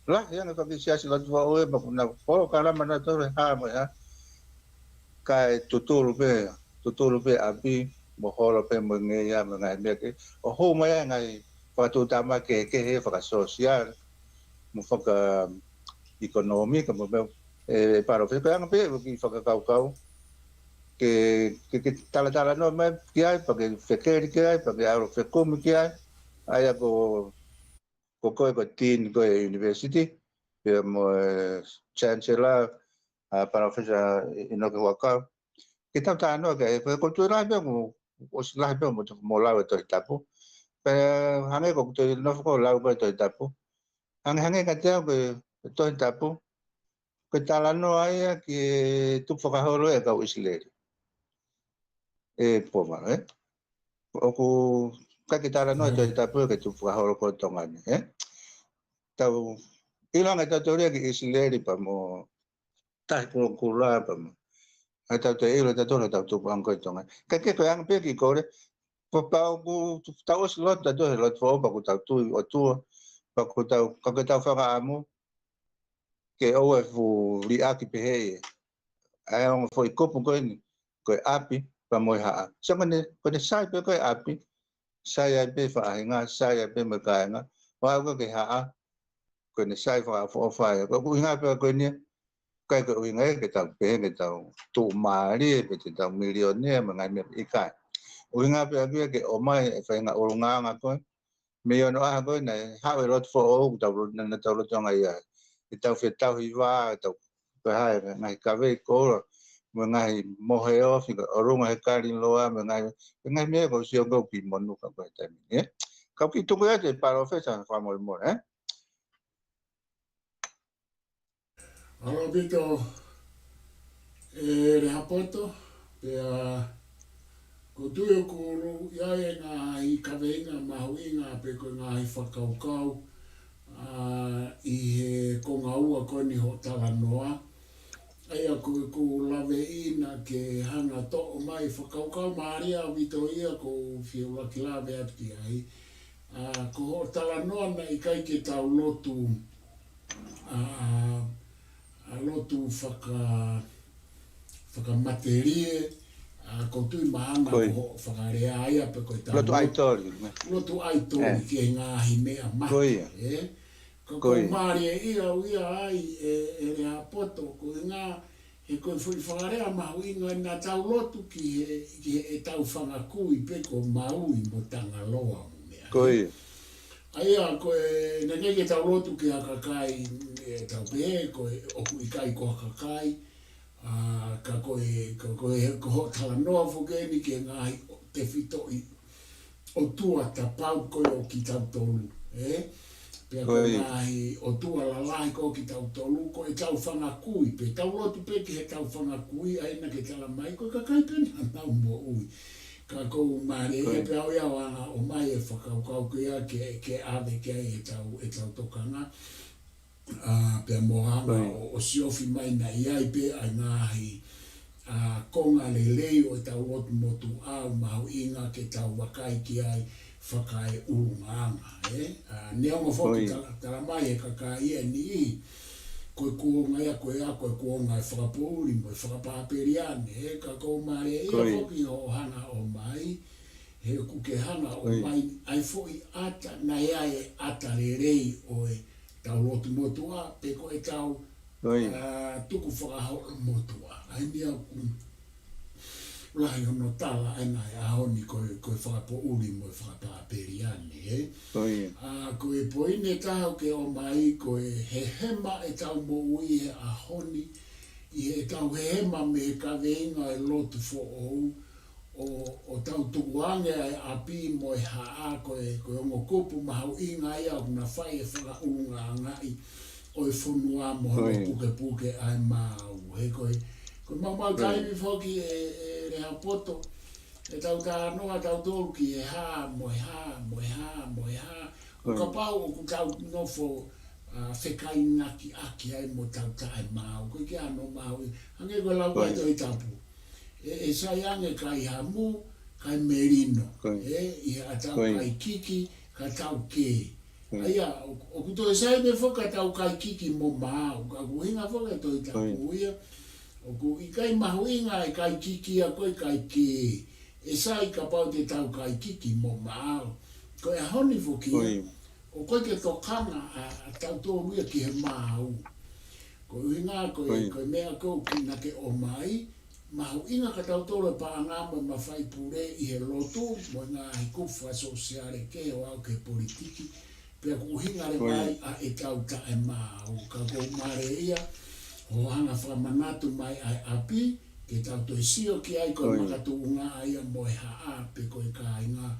lahi ange faki siasi lotu foʻou ē, pea ʻoku na polokalama nautolu he hā mo e hā. Kae tutulu pē, tutulu pē ʻapi, mo holo pē mo e ngeia mo e ngaahi meʻa kehe, ʻo hū mai ai e ngaahi fakatuʻutāmaki kehekehe fakasōsiale mo fakaʻekonōmika mo e meʻa, ē, Palōfesa, ko e anga pē ia ʻeku kiʻi fakakaukau ke, ke, ke talatalanoa mai ki ai, pea ke fekeli ki ai, pea ke ʻalu ʻo fekumi ki ai. ʻA ia ko, ko koe ko e Dean ko ē ʻo e University, pea mo e Chancellor, ʻa Palōfesa ʻInoke Huʻakau. Ke tau talanoa ki ai, ko e, ʻoku ou tui lahi pē ʻoku ʻosi lahi pē mo, mo lau e Tohi Tapu. Pea hangē ko ʻeku toe nofo ko ē ʻo lau ko ē Tohi Tapu, hangehangē kiate au ko e Tohi Tapu ko e talanoa ia ki he tukufakaholo ʻa e kau ʻIsileli. ʻE Pova, ē? ʻOku ʻikai ke talanoa e Tohi Tapu ia ki he tukufakaholo ko ē ʻo Tonga ni, ē? Tau ʻilo ange ʻe tautolu ia ki ʻIsileli pea mo Tahi Kulokula pea mo, ʻa ia tau toe ʻilo ʻe tautolu ʻetau tupuʻanga ko ē ʻi Tonga. Ka ke ko e anga pē ia e kiʻi kole, pea, pea ʻoku tau ʻosi lotu tautolu he lotu foʻou, pea ʻoku tau tui ʻOtua, pea ʻoku tau, ka ʻoku tau fakaʻamu ke ʻoua ʻe fuʻu liʻaki pehē ia ʻa e ongo foʻi kupu ko eni, ko e ʻapi pea mo e haʻa. So ko ʻene, ko ʻene sai pē ko e ʻapi, sai ai pē faʻahinga, sai ai pē mo e kāinga, ʻo aʻu ki he haʻa, ko ʻene sai fakaʻofoʻofa ia. Ko ʻeku ʻuhinga pē ko eni, ʻikai ko e ʻuhinga ia ke tau pehē ke tau tuʻumālie pe te tau milionea mo e ngaahi meʻa, ʻikai. ʻUhinga pē ʻaku ia ke ʻomai e faʻahinga ʻulungaanga ko ē mei onoʻaho ko ē naʻe haʻu e lotu foʻou ʻoku tau lo-, naʻa, naʻa tau lotu ange ai. ʻEtau fetauhi vā, ʻetau, ko e hā e ngaahi kavei koula, mo e ngaahi mohe ofi, ko e ʻolunga he kaliloa, mo e ngaahi, mo e ngaahi meʻa ko ē ʻoku ou sio ko ē ʻoku kiʻi monū ka ko e taimi ni, ē? Ka u kiʻi tuku atu e Palōfesa fakamolemole, ē? Mālō ʻaupito, ē, Lehaapoto, pea ʻoku ou tui ʻoku ʻi ai e ngaahi kaveinga mahuʻinga pe ko e ngaahi fakakaukau, ā, ʻi he konga ua ko eni hoʻo talanoa. ʻA ia ko ʻeku laveʻi naʻa ke hanga ʻo toʻo mai e fakakaukau mālie ʻaupito ia ʻoku ou fie ʻuluaki lave atu ki ai. Ā, ko hoʻo talanoa naʻe ʻikai ke tau lotu, ā, ā, lotu faka-, fakamatelie, ā, ʻoku ou tui mahalo ko hoʻo fakalea ia pe ko ʻetau lotu ʻaitoli, nē? Lotu ʻaitoli ki he ngaahi meʻa mate, ē? Ko ʻeku mālieʻia au ia ai, ē, ē Lehaapoto, ko e ʻuhinga he ko e foʻi fakalea mahuʻinga naʻa tau lotu ki he, ki heʻetau fanga kui pe ko Maui mo Tangaloa mo e meʻa. Ko ia. ʻA ia ko e, naʻe ʻikai ke tau lotu ki ha kakai, ʻe tau pehē ko e ʻoku ʻikai ko ha kakai, ʻA, ka ko e, ka ko e, ko hoʻo talanoa foki eni ki he ngaahi tefitoʻi ʻotua tapau ko ē ʻo kitautolu, ē? Pea ko e ngaahi ʻotua lalahi ko ē ʻo kitautolu, ko ʻetau fanga kui, pe tau lotu pē ki heʻetau fanga kui, ʻa ia naʻa ke tala mai, ko e kakai pē naʻa nau moʻui. Ka ʻoku ou mālieʻia pē au ia ʻo hanga ʻo ʻomai e fakakaukau ko ia ke, ke ʻave ki ai ʻetau, ʻetau tokanga. ʻA, pea mo hanga ʻo, ʻo siofi mai naʻe ʻi ai pē ʻa e ngaahi, ʻa, konga lelei ʻo ʻetau lotu motuʻa ʻoku mahuʻinga ke tau vakai ki ai fakaeʻulungaanga, ē? ʻA, neongo foki tala, tala mai he kakai ʻe niʻihi, ko e kuonga ia ko ē ʻa, ko e kuonga ʻo e fakapoʻuli mo e fakapāpeliane, ē? Ka ʻoku ou mālieʻia foki hoʻo hanga ʻo ʻomai, he ʻoku ke hanga ʻo ʻomai ʻa e foʻi ʻata, naʻe ʻi ai e ʻata lelei ʻo ʻetau lotu motuʻa, pe ko ʻetau, ʻa, tukufakaholo motuʻa. ʻA ia ʻoku lahi hono tala ʻa ena he ʻaho ni ko e, ko e fakapoʻuli mo e fakapāpeliane, ē? ʻA, ko e poini ʻe taha ʻoku ke ʻomai ko e hehema ʻetau moʻui he ʻaho ni, ʻi heʻetau hehema mei he kaveinga ʻo e lotu foʻou, ʻo, ʻo tau tukuange ʻa e ʻapi mo e haʻa ko e, ko e ongo kupu mahuʻinga ia ʻoku na fai e fakaʻulungaangaʻi ʻo e fonua mo hono pukepuke ʻa e maau. He ko e, ko e maumau taimi foki ʻe, ʻe Lehaapoto, ʻetau talanoa tautolu ki he hā, mo e hā, mo e hā, mo e hā. ʻO kapau ʻoku tau nofo, ʻa, fekaingakiʻaki ai mo tau taʻemaau, ko e ʻikai hano maau. Hangē ko e lau ʻa e Tohi Tapu. ʻE, ʻe sai ange kai hamu, kai melino. ʻE, ʻi he ʻatau kai kiki, ka tau kē. ʻA ia, ʻo, ʻoku toe sai pē foki ka tau kai kiki mo maau, ka ʻoku ʻuhinga foki e Tohi Tapu ia. ʻOku ʻikai mahuʻinga e kai kiki ʻa ko e kai kē. ʻE sai kapau te tau kai kiki mo maau. Ko e ʻaho ni foki, ʻoku ʻikai ke tokanga ʻa, ʻa tautolu ia ki he maau. Ko e ʻuhinga ko e, ko e meʻa ko ē ʻoku na ke ʻomai, mahuʻinga ka tautolu e paʻanga mo e mafai pule ʻi he lotu, mo e ngaahi kupu fakasōsiale kehe ʻo aʻu ki he politiki, pea ʻoku ʻuhinga leva ai ʻa ʻetau taʻemaau. Ka ʻoku ou mālieʻia hoʻo hanga fakamanatu mai ʻa e ʻapi, ke tau toe sio ki ai ko e makatuʻunga ia mo e haʻa pe ko e kāinga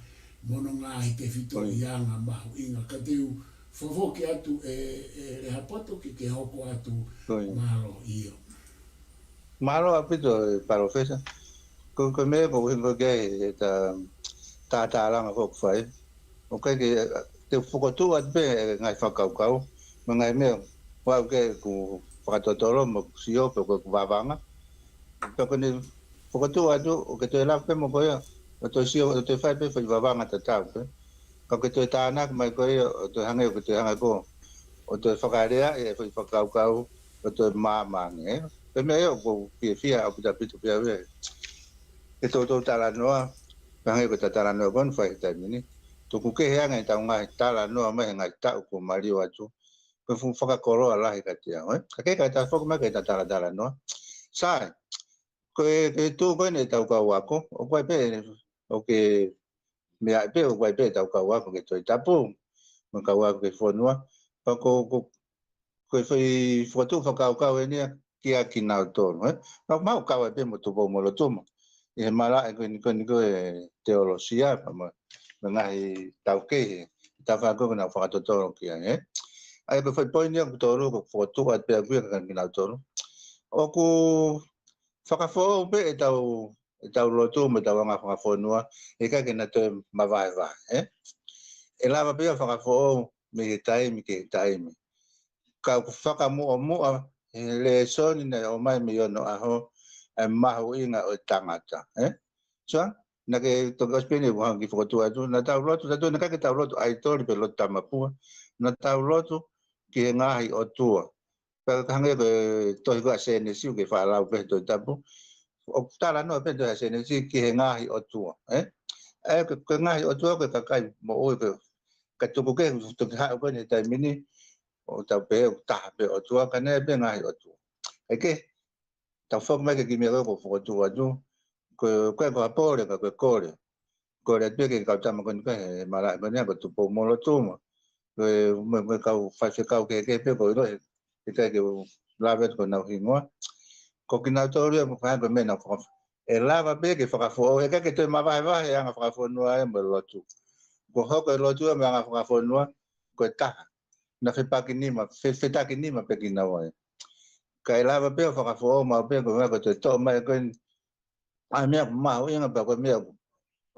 mo hono ngaahi tefitoʻi anga mahuʻinga. Ka te u fofoki atu ʻe, ʻe Lehaapoto ke, ke hoko atu. Mālō ʻio. Mālō ʻaupito ʻe Palōfesa. Ko, ko e meʻa ko e ʻuhinga ko ē ki he ta, ta tālanga foki ʻoku fai. ʻOku ʻikai ke, te u fokotuʻu atu pē e ngaahi fakakaukau, mo e ngaahi meʻa, ʻoku ʻikai ke u fakatotolo mo sio pe ko ʻeku vavanga. Pea ko ʻene fokotuʻu atu, ʻoku ke toe lava pē mo ko ia, ʻo toe sio, ʻo toe fai pē foʻi vavanga tatau pē. Ka ʻoku ke toe tānaki mai ko ia, ʻo toe hangē, ʻoku ke toe hangē ko, ʻo toe fakalea e foʻi fakakaukau, ʻo toe māmani, ē? Ko e meʻa ia ʻoku ou fiefia ʻaupito ʻaupito pē au ia. Ke toutou talanoa, ka hangē ko ʻeta talanoa ko eni fai he taimi ni. Tuku kehe ange ʻetau ngaahi talanoa mai he ngaahi taʻu kuo maliu atu. Ko e fuʻu fakakoloa lahi kiate au, ē? Ka ke ka ta foki mai ke ta talatalanoa. Sai, ko e, ko e tuʻu ko eni ʻetau kau ako, ʻoku ʻi ai pē, ʻoku ke meaʻi pē, ʻoku ʻi ai pē ʻetau kau ako ki he Tohi Tapu, mo e kau ako ki he fonua, pea ko, ko, ko e foʻi fokotuʻu fakakaukau eni ia kiate kinautolu, ē? Pea mau kau ai pē mo Tupou-mo-Lotuma. ʻI he malaʻe ko eni ko eni ko e teolosia, pea mo, mo e ngaahi taukehe, ta fa ko na fakatotolo ki ai, ē? ʻA ia ko e foʻi poini ia ʻoku tolu, ʻoku fokotuʻu atu pē ʻaku ia kiate kinautolu. ʻOku fakafoʻou pē ʻetau ʻetau lotu mo ʻetau anga fakafonua, ʻikai ke na toe mavaevae, ē? ʻE lava pē ia ʻo fakafoʻou mei he taimi ki he taimi. Ka ʻoku fakamuʻomuʻa he lēsoni naʻe ʻomai mei onoʻaho, ʻa e mahuʻinga ʻo e tangata, ē? So, naʻa ke toki ʻosi pē eni ʻoku hanga ki he fokotuʻu atu, naʻa tau lotu, tau naʻe ʻikai ke tau lotu ʻaitoli pe lotu tamapua, naʻa tau lotu ki he ngaahi ʻotua. Pea ka hangē ko e tohi ko ē ʻa Sēnesi ʻoku ke faʻa lau pē he Tohi Tapu. ʻOku talanoa pē tohi ʻa Sēnesi ki he ngaahi ʻotua, ē? ʻA ia ko e, ko e ngaahi ʻotua ko e kakai moʻui ko ē, ka tuku kehe, toki haʻu ko eni he taimi ni, ʻo tau pehē ʻoku taha pē ʻotua, ka naʻe ʻi ai pē ngaahi ʻotua. ʻA ia ke, tau foki mai ki he kiʻi meʻa ko ē ʻoku fokotuʻu atu, ko e, ko e ko ha pole, ka ko e kole. Kole atu pē ki he kau tama ko eni ko ē he malaʻe ko eni ko Tupou-mo-Lotuma. Ko e mo e, mo e kau faifekau kehekehe pē ʻoku ʻiloʻi, he ʻikai ke u lave atu ko honau hingoa. Ko kinautolu ia mo fai ko e meʻa naʻa faka-, ʻe lava pē ke fakafoʻou, ʻe ʻikai ke toe mavahevahe e anga fakafonua ia mo e lotu. Ko e hoko e lotu ia mo e anga fakafonua, ko e taha. Naʻa fepaki nima, fe-, fetaki nima pē kinaua ia. Ka ʻe lava pē ʻo fakafoʻou maʻu pē ko e meʻa ko e toe toʻo mai ko eni ʻa e meʻa ʻoku mahuʻinga pea ko e meʻa ʻoku,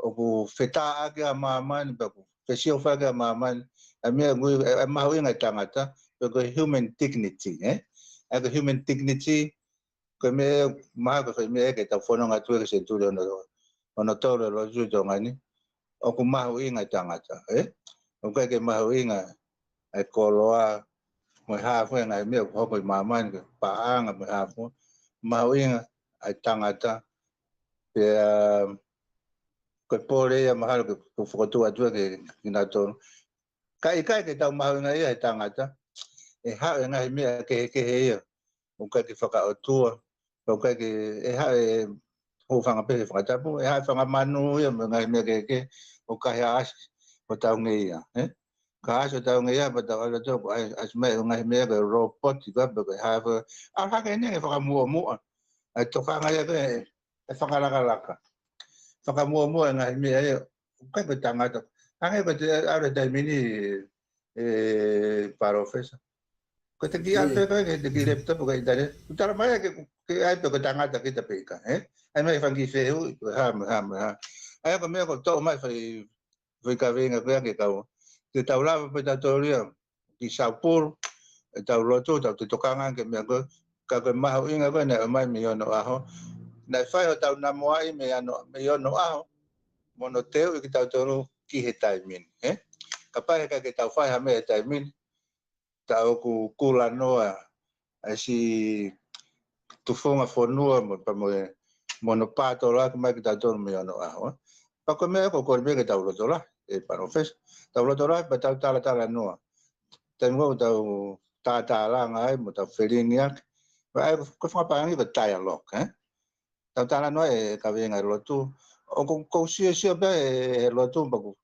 ʻoku fetaʻaki ʻa māmani, pea ʻoku fesiofi ʻaki ʻa māmani, ʻa e meʻa ʻoku, ʻa e mahuʻinga ʻo e tangata, pea ko e human dignity, ē? ʻA e ko e human dignity, ko e meʻa, mahalo ko e foʻi meʻa ē ke tau fononga atu ki he senituli hono, hono tolu ʻo e lotu ʻi Tonga ni, ʻoku mahuʻinga e tangata, ē? ʻOku ʻikai ke mahuʻinga e koloa, mo e hā fua e ngaahi meʻa ʻoku hoko ʻi māmani, ko e paʻanga mo e hā fua, mahuʻinga ʻa e tangata, pea ko e pole ia mahalo ke, ke fokotuʻu atu ia ke, kinautolu. Ka ʻikai ke tau mahuʻingaʻia he tangata, ʻe haʻu e ngaahi meʻa kehekehe ia, ʻoku ʻikai ke fakaʻotua, ʻoku ʻikai ke, ʻe haʻu e hūfanga pē he fakatapu, ʻe haʻu e fanga manu ia mo e ngaahi meʻa kehekehe, ʻo ka hea ʻasi hotau ngeia, ē? Ka ʻasi hotau ngeia, pea tau ʻalu atu ko e ʻasi mai e ngaahi meʻa ko e robot, ka pea ko e hā fua, ʻalu hake eni ke fakamuʻomuʻa. ʻA e tokanga ia ko e, ʻe fakalakalaka. Fakamuʻomuʻa e ngaahi meʻa ia, ʻikai ko e tangata. Hangē ko e te ʻalu he taimi ni, ē, Palōfesa. Ko e te kiʻi ʻalu pē ko e, ke te kiʻi laptop ko e ʻinitaneti. ʻOku tala mai ke, ke ʻai pē ko e tangata kita pē ʻikai, ē? ʻAi mai fanga kiʻi fehuʻi, ko e hā, mo e hā, mo e hā. ʻA ia ko e meʻa ʻoku toʻo mai fai, fai kaveinga ko ia ke kau. Te tau lava pē tautolu ia ki Saupulu, ʻetau lotu, tau te tokanga ki he meʻa ko ē, ka ko e mahuʻinga ko ē naʻe ʻomai mei onoʻaho. Naʻe fai hotau namoaʻi mei ano, mei onoʻaho, mo hono teuʻi kitautolu ki he taimi ni, ē? Kapau he ʻikai ke tau fai ha meʻa he taimi ni, ta ʻoku kulanoa ʻa e siʻi tufunga fonua mo, pea mo e, mo hono pātoloaki mai kitautolu mei onoʻaho. Pea ko e meʻa ko e kole pē ke tau loto lahi, ē Palōfesa. Tau loto lahi, pea tau talatalanoa. Taimi ko ē ʻoku tau tātālanga ai, mo tau felingiʻaki. Pea ʻai ko e fakapangi ko e dialogue, ē? Tau talanoa e kaveinga lotu. ʻOku, ʻoku ou siosio pē he lotu, pea ʻoku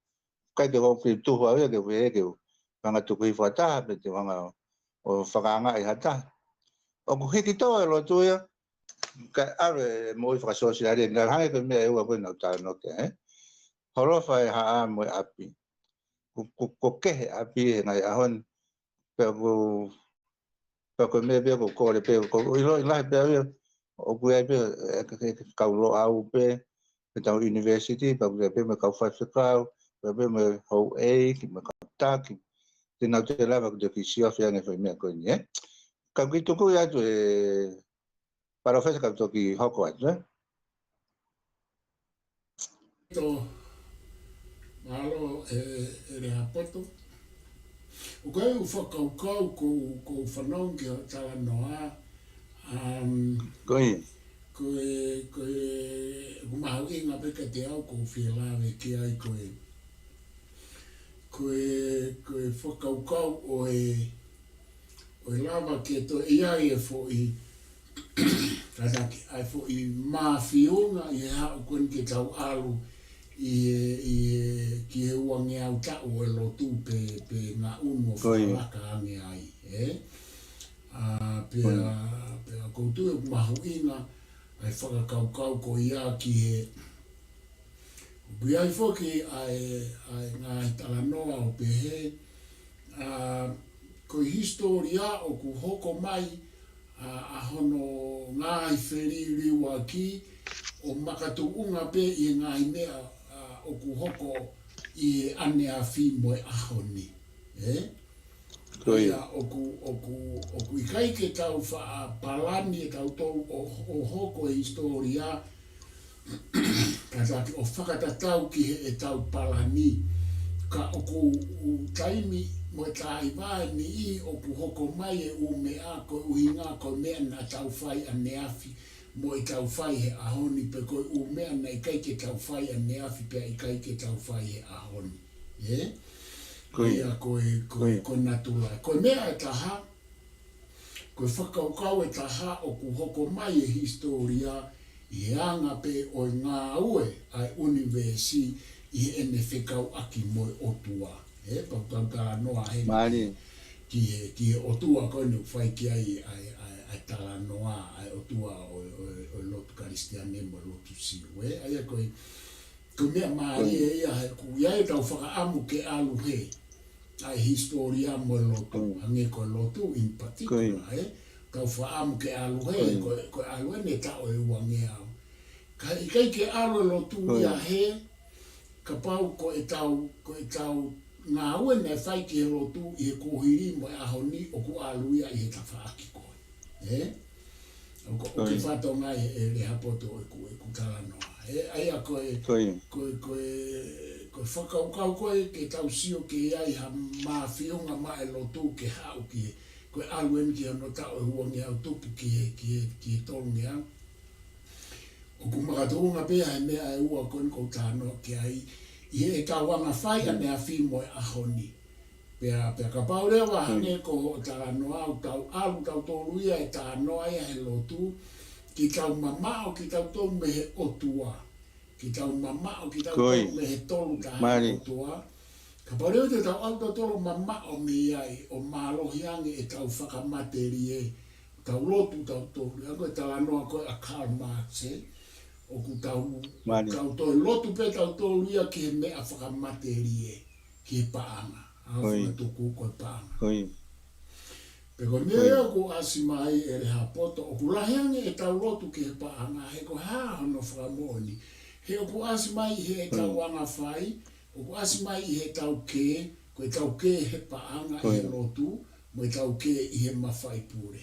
ʻikai ke u fie tuhu au ia ke u, ke u hanga tuku hifo ha taha, pe te u hanga ʻo, ʻo fakaangaʻi ha taha. ʻOku hiki tō e lotu ia, kae ʻalu e moʻui fakasōsiale, ngaahi hangē ko e meʻa ʻe ua ko ē naʻa ku talanoa ki ai, ē? Holofa e haʻa mo e ʻapi. Ko, ko, ko e kehe ʻapi he ngaahi ʻaho ni, pea ko, pea ko e meʻa pē ʻoku ou kole pē, ʻoku ou ʻilo lahi pē au ia, ʻoku ʻi ai pē, ē, ke, ke, ke kau Loʻau pē, ke tau university, pea ʻoku ʻi ai pē mo e kau faifekau, pea pē mo e houʻeiki, mo e kau taki. Te nau toe lava ke toe kiʻi siofi ange fai meʻa ko eni, ē? Ka ʻoku ou kiʻi tuku ia atu ē, Palōfesa ka u toki hoko atu, ē? Tō, mālō, ē, ē Lehaapoto. ʻOku ʻi ai e ʻū fakakaukau ʻoku ou, ʻoku ou fanongo ki hoʻo talanoa, um, Ko ia. ko e, ko e, ʻoku mahuʻinga pē kiate au ʻoku ou fie lave ki ai ko e, ko e, ko e fakakaukau ʻo e, ʻo e lava ke toe ʻi ai e foʻi, kātaki, ʻa e foʻi mafiunga ʻi he haʻu ko eni ke tau ʻalu ʻi he, ʻi he, ki he uangeau taʻu ʻo e lotu pe, pe ngaʻunu ʻo Ko ia. fakalaka ange ai, ē? ʻA, pea, Ko ia. pea ʻoku ou tui ʻoku mahuʻinga ʻa e fakakaukau ko ia ki he, ʻoku ʻi ai foki ʻa e, ʻa e ngaahi talanoa ʻo pehē, ʻa, ko e hisitōlia ʻoku hoko mai, ʻa, ʻa hono ngaahi feliliuaki ʻo makatuʻunga pē ʻi he ngaahi meʻa, ʻa, ʻoku hoko ʻi he ʻaneafi mo e ʻaho ni. Ē? Ko ia. Ia, ʻoku, ʻoku, ʻoku ʻikai ke tau faʻa palani ʻe tautolu ʻo, ʻo hoko e hisitōlia, kātaki ʻo fakatatau ki heʻetau palani. Ka ʻoku ʻū taimi mo e taimi ʻe niʻihi ʻoku hoko mai e ʻū meʻa ko e ʻuhinga ko e meʻa naʻa tau fai ʻaneafi mo ʻetau fai he ʻaho ni pe ko e ʻū meʻa naʻe ʻikai ke tau fai ʻaneafi pea ʻikai ke tau fai he ʻaho ni. Ē? Ko ia. Ia ko e, ko Ko e, ia. ko e natula. Ko e meʻa ʻe taha, ko e fakakaukau ʻe taha ʻoku hoko mai e hisitōlia ʻi he anga pē ʻo e ngāue ʻa e ʻunivēsi ʻi heʻene fekauʻaki mo e ʻOtua. Ē, pea ʻoku tau talanoa heni Mālie. ki he, ki he ʻOtua ko eni ʻoku fai ki ai ʻa e, ʻa e, ʻa e talanoa ʻa e ʻOtua ʻo, ʻo, ʻo e lotu Kalisitiane mo e lotu Siu, ē? ʻA ia ko e, ko e meʻa mālie ia he ʻoku ʻi ai ʻetau fakaʻamu ke ʻalu hē ʻa e hisitōlia mo e lotu, hangē ko e lotu in particular, ē? Tau fakaʻamu ke ʻalu hē, ko e, ko e ʻalu hē ʻene taʻu ʻe uangeau. Ka ʻikai ke ʻalu e lotu ia hē, kapau ko ʻetau, ko ʻetau ngāue naʻe fai ki he lotu ʻi he kuohili mo e ʻaho ni ʻoku ʻalu ia ʻi he tafaʻaki ko ē. Ē? ʻOku, ʻoku ke fatongia ʻe, ʻe Lehapoto ʻeku, ʻeku talanoa. Ē, ʻa ia ko e, ko e, ko e, ko e fakakaukau ko ē ke tau sio ke ʻi ai ha māfionga maʻa e lotu ke haʻu ki he, ko e ʻalu eni ki hono taʻu ʻe uangeau tupu ki he, ki he, ki he tolungeau. ʻOku makatuʻunga pē ʻa e meʻa ʻe ua ko eni ʻoku ou talanoa ki ai, ʻi heʻetau anga fai ʻaneafi mo e ʻaho ni. Pea, pea kapau leva hangē ko hoʻo talanoa ʻoku tau ʻalu tautolu ia ʻe talanoa ia he lotu, ke tau mamaʻo kitautolu mei he ʻOtua. Ke tau mamaʻo kitautolu mei he Tolu Tahaʻi ʻOtua. Kapau leva te tau ʻalu tautolu mamaʻo mei ai ʻo mālohi ange ʻetau fakamatelie, tau lotu tautolu, ʻa ia ko e talanoa ko ē ʻa Karl Marx, ē, ʻoku tau, tau toe lotu pē tautolu ia ki he meʻa fakamatelie, ki he paʻanga, ʻa e fanga tuku ko e paʻanga. Pea ko e meʻa ia ʻoku ʻasi mai ʻe Lehapoto, ʻoku lahi ange ʻetau lotu ki he paʻanga, he ko e hā hono fakamoʻoni? He ʻoku ʻasi mai ʻi heʻetau anga fai, ʻoku ʻasi mai ʻi heʻetau kē, ko ʻetau kē he paʻanga ʻi he lotu, mo ʻetau kē ʻi he mafai pule.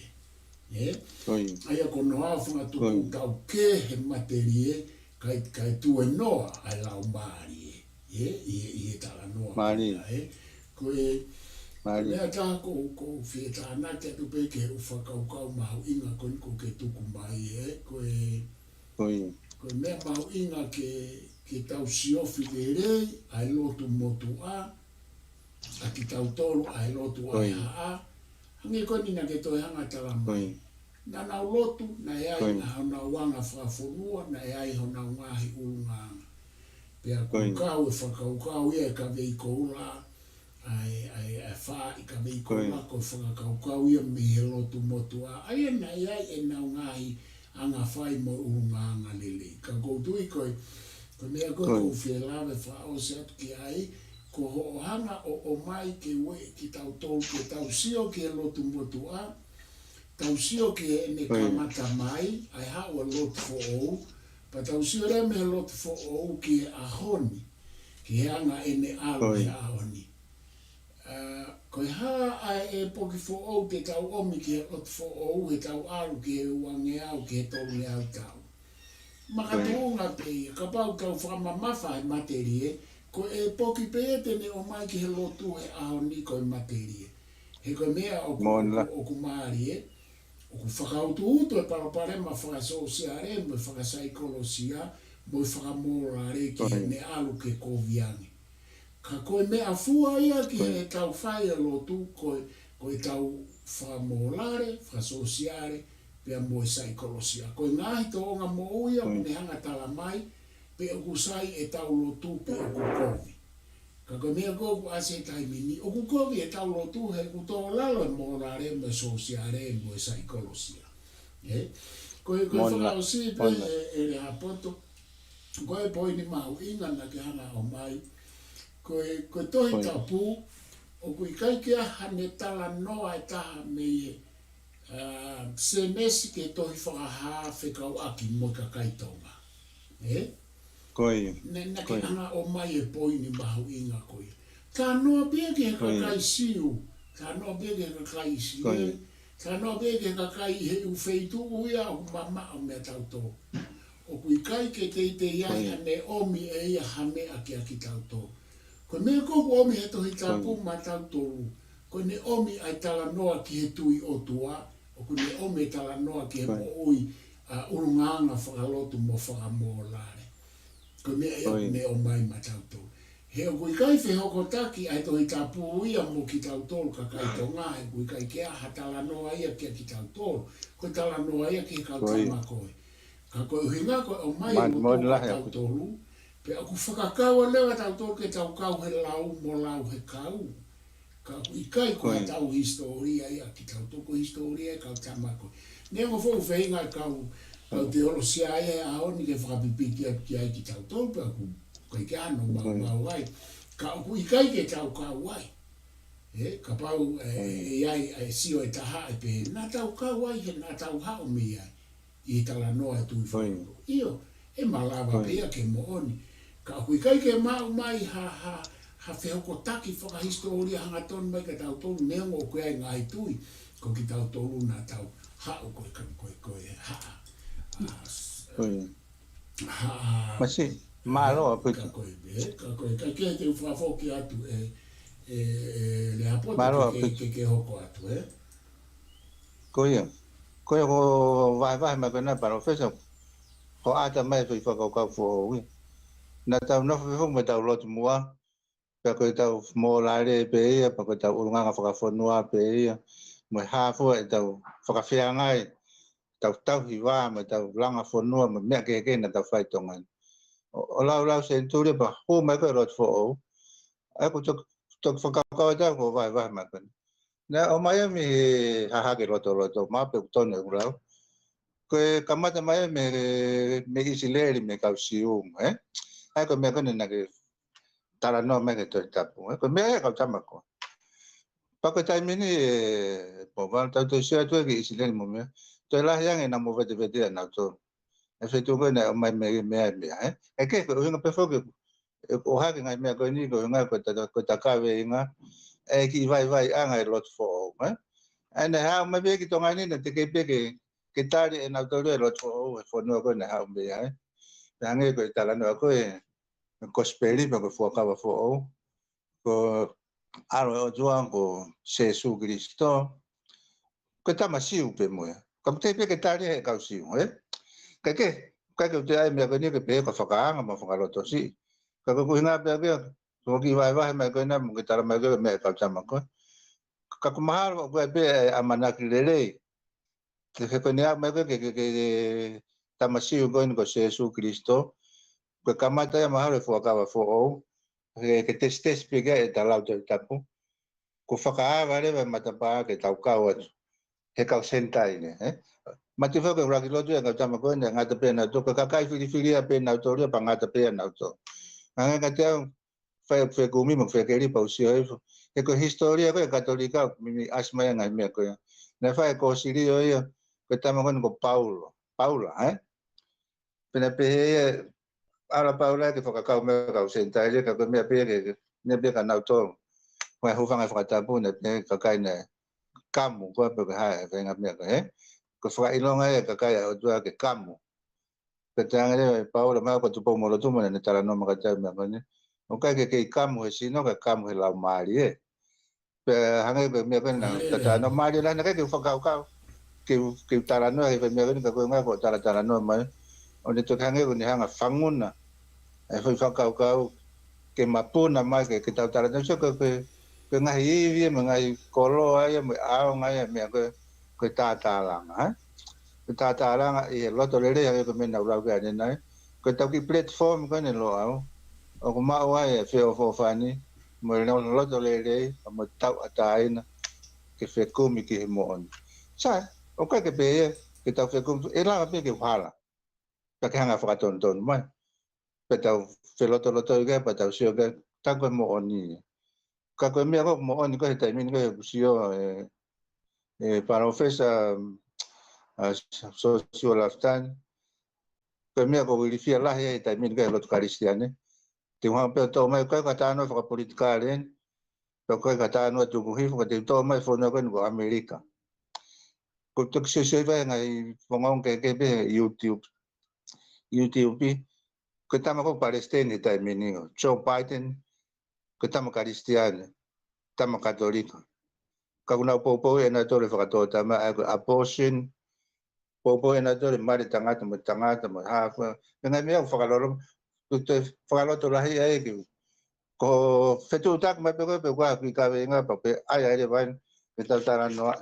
Ē? ʻA ia ko hono ʻai fanga tuku tau kē he matelie, kae, kae tuenoa ʻa e laumālie. Ē? ʻI he, ʻi he talanoa ko ia, ē? Ko e, meʻa taha ʻoku, ʻoku ou fie tānaki atu pē ki he ʻū fakakaukau mahuʻinga ko eni ʻoku ke tuku mai, ē? Ko e, ko e meʻa mahuʻinga ke, ke tau siofi lelei ʻa e lotu motuʻa, ʻa kitautolu ʻa e lotu ʻa e haʻa, hangē ko eni naʻa ke toe hanga tala mai. Naʻa nau lotu, naʻe ʻi ai honau anga fakafonua, naʻe ʻi ai honau ngaahi ʻulungaanga. Pea ʻoku kau e fakakaukau ia ʻa e kavei koula, ʻa e, ʻa e, ʻa e faaʻi kavei koula, ko e fakakaukau ia mei he lotu motuʻa. ʻA ia naʻe ʻi ai ʻenau ngaahi anga fai mo e ʻulungaanga lelei. Ka ʻoku ou tui ko e, ko e meʻa ko ē ʻoku ou fie lave fakaʻosi atu ki ai, ko hoʻo hanga ʻo ʻomai ke ueʻi kitautolu ke tau sio ki he lotu motuʻa, tau sio ki heʻene kamata mai, ʻa e haʻu ʻa e lotu foʻou, pea tau sio leva mei he lotu foʻou ki he ʻaho ni, ki he anga ʻene ʻalu he ʻaho ni. ʻA, ko e hā ʻa e ʻepoki foʻou te tau ʻomi ki he lotu foʻou, he tau ʻalu ki he uangeau, ki he tolungeau tau. Makatuʻunga pē ia, kapau tau fakamamafa he matelie, ko e ʻepoki pē ia te ne ʻomai ki he lotu he ʻaho ni ko e matelie. He ko e meʻa ʻoku, ʻoku, ʻoku mālie, ʻoku fakautuutu e palopalema fakasōsiale, mo e fakasaikolosia, mo e fakamōlale ki heʻene ʻalu ke kovi ange. Ka ko e meʻafua ia ki heʻetau fai e lotu, ko e, ko ʻetau fakamōlale, fakasōsiale, pea mo e saikolosia. Ko e ngaahi tōʻonga moʻui ia ʻoku ne hanga tala mai, pe ʻoku sai ʻetau lotu, pe ʻoku kovi. Ka ko e meʻa ko ē ʻoku ʻasi he taimi ni, ʻoku kovi ʻetau lotu, he ʻoku tō lalo e mōlale, mo e sōsiale, mo e saikolosia. Ē? Ko e, ko e fakaʻosi pē ʻe, ʻe Lehapoto, ko e poini mahuʻinga naʻa ke hanga ʻo ʻomai. Ko e, ko e Tohi Tapu, ʻoku ʻikai ke ʻi ai hano talanoa ʻe taha mei he, ʻa, Sēnesi ki he Tohi Fakahā fekauʻaki mo e kakai Tonga. Ē? Naʻa, naʻa ke hanga ʻo ʻomai e poini mahuʻinga ko ia. Talanoa pē ia ki he kakai Siu, talanoa pē ia ki he kakai ʻIsileli, talanoa pē ia ki he kakai ʻi he ʻū feituʻu ia ʻoku mamaʻo meia tautolu. ʻOku ʻikai ke teitei ʻi ai hano ʻomi ʻe ia ha meʻa kiate kitautolu. Ko e meʻa ko ē ʻoku ʻomi he Tohi Tapu maʻa tautolu, ko ʻene ʻomi ʻa e talanoa ki he tui ʻOtua, ʻoku ne ʻomi e talanoa ki he moʻui, ʻa, ʻulungaanga fakalotu mo fakamōlale. Ko e meʻa ia ʻoku ne ʻomai maʻa tautolu. He ʻoku ʻikai fehokotaki ʻa e Tohi Tapu ia mo kitautolu kakai Tonga, he ʻoku ʻikai ke ʻi ai ha talanoa ia kiate kitautolu. Ko e talanoa ia ki he kau tama ko ē. Ka ko e ʻuhinga ko e ʻomai e motuʻa maʻa tautolu, pea ʻoku fakakau leva tautolu ke tau kau he lau mo lau he kau. Ka ʻoku ʻikai ko ʻetau hisitōlia ia kitautolu, ko e hisitōlia ʻa e kau tama ko ē. Neongo foʻi feinga e kau, kau teolosia ʻa e ʻaho ni ke fakapipiki atu ki ai kitautolu, pea ʻoku ʻikai ke ʻi ai hano maumau ai. Ka ʻoku ʻikai ke tau kau ai. Ē, kapau, ē, ʻe ʻi ai, ʻe sio e taha ʻe pehē, naʻa tau kau ai, he naʻa tau haʻu mei ai. ʻI he talanoa e tui fai. ʻIo, ʻe malava pē ia ke moʻoni. Ka ʻoku ʻikai ke maʻu mai ha, ha, ha fehokotaki fakahisitōlia hangatonu mai kia tautolu, neongo ʻoku ʻi ai ngaahi tui, ko kitautolu naʻa tau haʻu ko e ka, ko e, ko e haʻa. ʻA, haʻa. Mālō ʻaupito. Ka ko e, ē, ka ko e, ka ke te u fakafoki atu ē, ē, ē, Lehaapoto ke, ke, ke hoko atu, ē. Ko ia. Ko ia ko e vahevahe mai ko ena Palōfesa, ko e ʻata mai e foʻi fakakaukau foʻou ia. Naʻa tau nofo pē foki mo ʻetau lotu muʻa, pea ko ʻetau mōlale pē ia, pea ko ʻetau ʻulungaanga fakafonua pē ia, mo e hā fua ʻetau fakafeangai, tau tauhi vā, mo ʻetau langa fonua, mo e meʻa kehekehe naʻa tau fai ʻi Tonga ni. ʻO, ʻo laulau senituli pea hū mai ko e lotu foʻou. ʻA ia ko e toki, toki fakakaukau atu ko e vahevahe mai ko ena. Naʻe ʻomai ia mei he hahake lotoloto, mahalo pē ʻoku tonu ʻeku lau. Ko e kamata mai ia mei, mei ʻIsileli mei he kau Siu, ē? ʻA ia ko e meʻa ko ena naʻa ke talanoa mai ki he Tohi Tapu, ē? Ko e meʻa ia ʻa e kau tama ko ē. Pea ko e taimi ni, ē, Pōvalu, tau toe sio atu ki ʻIsileli mo e meʻa. Toe lahi ange naʻa mo vetevete ʻa nautolu. ʻE fetuʻu ko ē naʻe ʻomai mei he meʻa, meʻa, ē? ʻE ke, ko e ʻuhinga pē foki, ē, ʻohake ngaahi meʻa ko eni, ko e ʻuhinga ko e ta, ko e ta kaveinga, ʻa e kiʻi vaivaiʻanga e lotu foʻou, ē? ʻA ia naʻe haʻu mai pē ki Tonga ni, naʻe teʻeki pē ke, ke tali ʻe nautolu e lotu foʻou he fonua ko ē naʻe haʻu mei ai. Pea hangē ko e talanoa ko ē, ko e kosipeli pea ko e fuakava foʻou, ko e ʻAlo ʻo e ʻOtua ko Sīsū Kalaisi, ko e tama Siu pē mo ia. Ka ʻoku teʻeki pē ke tali ʻe he kau Siu, ē? Ka ke, ka ke ʻoua te ai meʻa ko eni ke pehē ko e fakaanga mo e fakalotosiʻi. Ka ko e ʻuhinga pē ia, ko e kiʻi vahevahe mai ko ena, mo e kiʻi tala mai ko ē meʻa ʻa e kau tama ko ē. Ka ʻoku mahalo ʻoku ʻi ai pē ʻa e ʻamanaki lelei. Ke, ke ko eni ʻomai ko ē ke, ke, ke, ke tama Siu ko eni ko Sīsū Kalaisi. Ko e kamata ia mahalo e fuakava foʻou. Ke, ke tesitesi pē ki ai ʻeta lau Tohi Tapu. Ko e fakaava leva e matapā ke tau kau atu. He kau Senitaile, ē? Mati fau ke ʻuluaki lotu e kau tama ko eni, ngata pē nautolu, ko e kakai filifilia pē nautolu, pea ngata pē nautolu. Hangē kiate au, fai ʻeku fekumi mo ʻeku fekeli pea u sio hifo. He ko e hisitōlia ko ē ʻa e Katolika, meimei ʻasi mai ʻa e ngaahi meʻa ko ia. Naʻe fai e kōsilio ia, ko e tama ko eni ko Paulo. Paula, ē? Pea naʻe pehē ia, ʻalu ʻa Paula ke fakakau mo e kau Senitaile, ka ko e meʻa pē ke, ke, meʻa pē kia nautolu. Ko e hūfanga he fakatapu, naʻe pehē kakai naʻe kamu, ko e pē ko e hā e faʻahinga meʻa ko ē, ē? Ko e fakaʻilonga ia ʻa e kakai ʻa e ʻOtua ke kamu. Pea talaange leva ʻe Paula, mahalo ko Tupou-mo-Rotuma naʻa ne talanoa mai kiate au meʻa ko eni. ʻOku ʻikai ke kei kamu he sino, ka kamu he laumālie, ē? Pea hangē ko e meʻa ko ena, mālie, tatano mālie lahi, naʻe ʻikai ke u fakakaukau ke u, ke u talanoa he ko e meʻa ko eni, ka ko e ʻuhinga ko e talatalanoa mai. ʻO ne toki hangē ko ʻene hanga ʻo fanguna e foʻi fakakaukau ke mapuna mai ke, ke tau talanoa. So ko e, ko e, ko e ngaahi ivi ia mo e ngaahi koloa ia mo e ʻaonga ia e meʻa ko ē, ko e tatalanga, ē? Ko e tatalanga ʻi he loto lelei, hangē ko e meʻa naʻa ku lau ki ai ʻanenai. Ko ʻetau kiʻi platform ko eni Loʻau, ʻoku maʻu ai e feʻofoʻofani mo e lo-, loto lelei, mo e tauʻatāina ke fekumi ki he moʻoni. Sai, ʻoku ʻikai ke pehē ia ke tau fekumi, ʻe lava pē ke u hala. Pea ke hanga ʻo fakatonutonu mai. Pea tau felotolotoʻi ki ai, pea tau sio ki ai, tā ko e moʻoni. Ka ko e meʻa ko ē moʻoni ko ē he taimi ni ko ē ʻoku sio ʻe, ʻe Palōfesa, ʻa, Siosiua Lafitani, ko e meʻa ʻoku ou ilifia lahi ai he taimi ni ko ē he lotu Kalisitiane. Te u hanga pē ʻo toʻo mai, ʻikai ko ha talanoa fakapolitikale eni, pea ʻikai ko ha talanoa tuku hifo, ka te u toʻo mai e fonua ko eni ko ʻAmelika. ʻOku ou toki siosio ʻi he ngaahi fononga kehekehe pē he YouTube, YouTube, ko e tama ko ē palesiteni he taimi ni ko Joe Biden, ko e tama Kalisitiane, tama Katolika. Ka ʻoku nau poupouʻi ʻe nautolu e fakatōtama, ʻa ia ko e abortion, poupouʻi ʻe nautolu e mali tangata mo tangata mo hā fua. Ko e ngaahi meʻa ʻoku fakalolo, ʻoku toe fakalotolahiʻi ai ki ai. Ko e fetuʻutaki mai pē ko ē, pē ko e kiʻi kaveinga pea pē ʻai ai leva eni ke tau talanoa.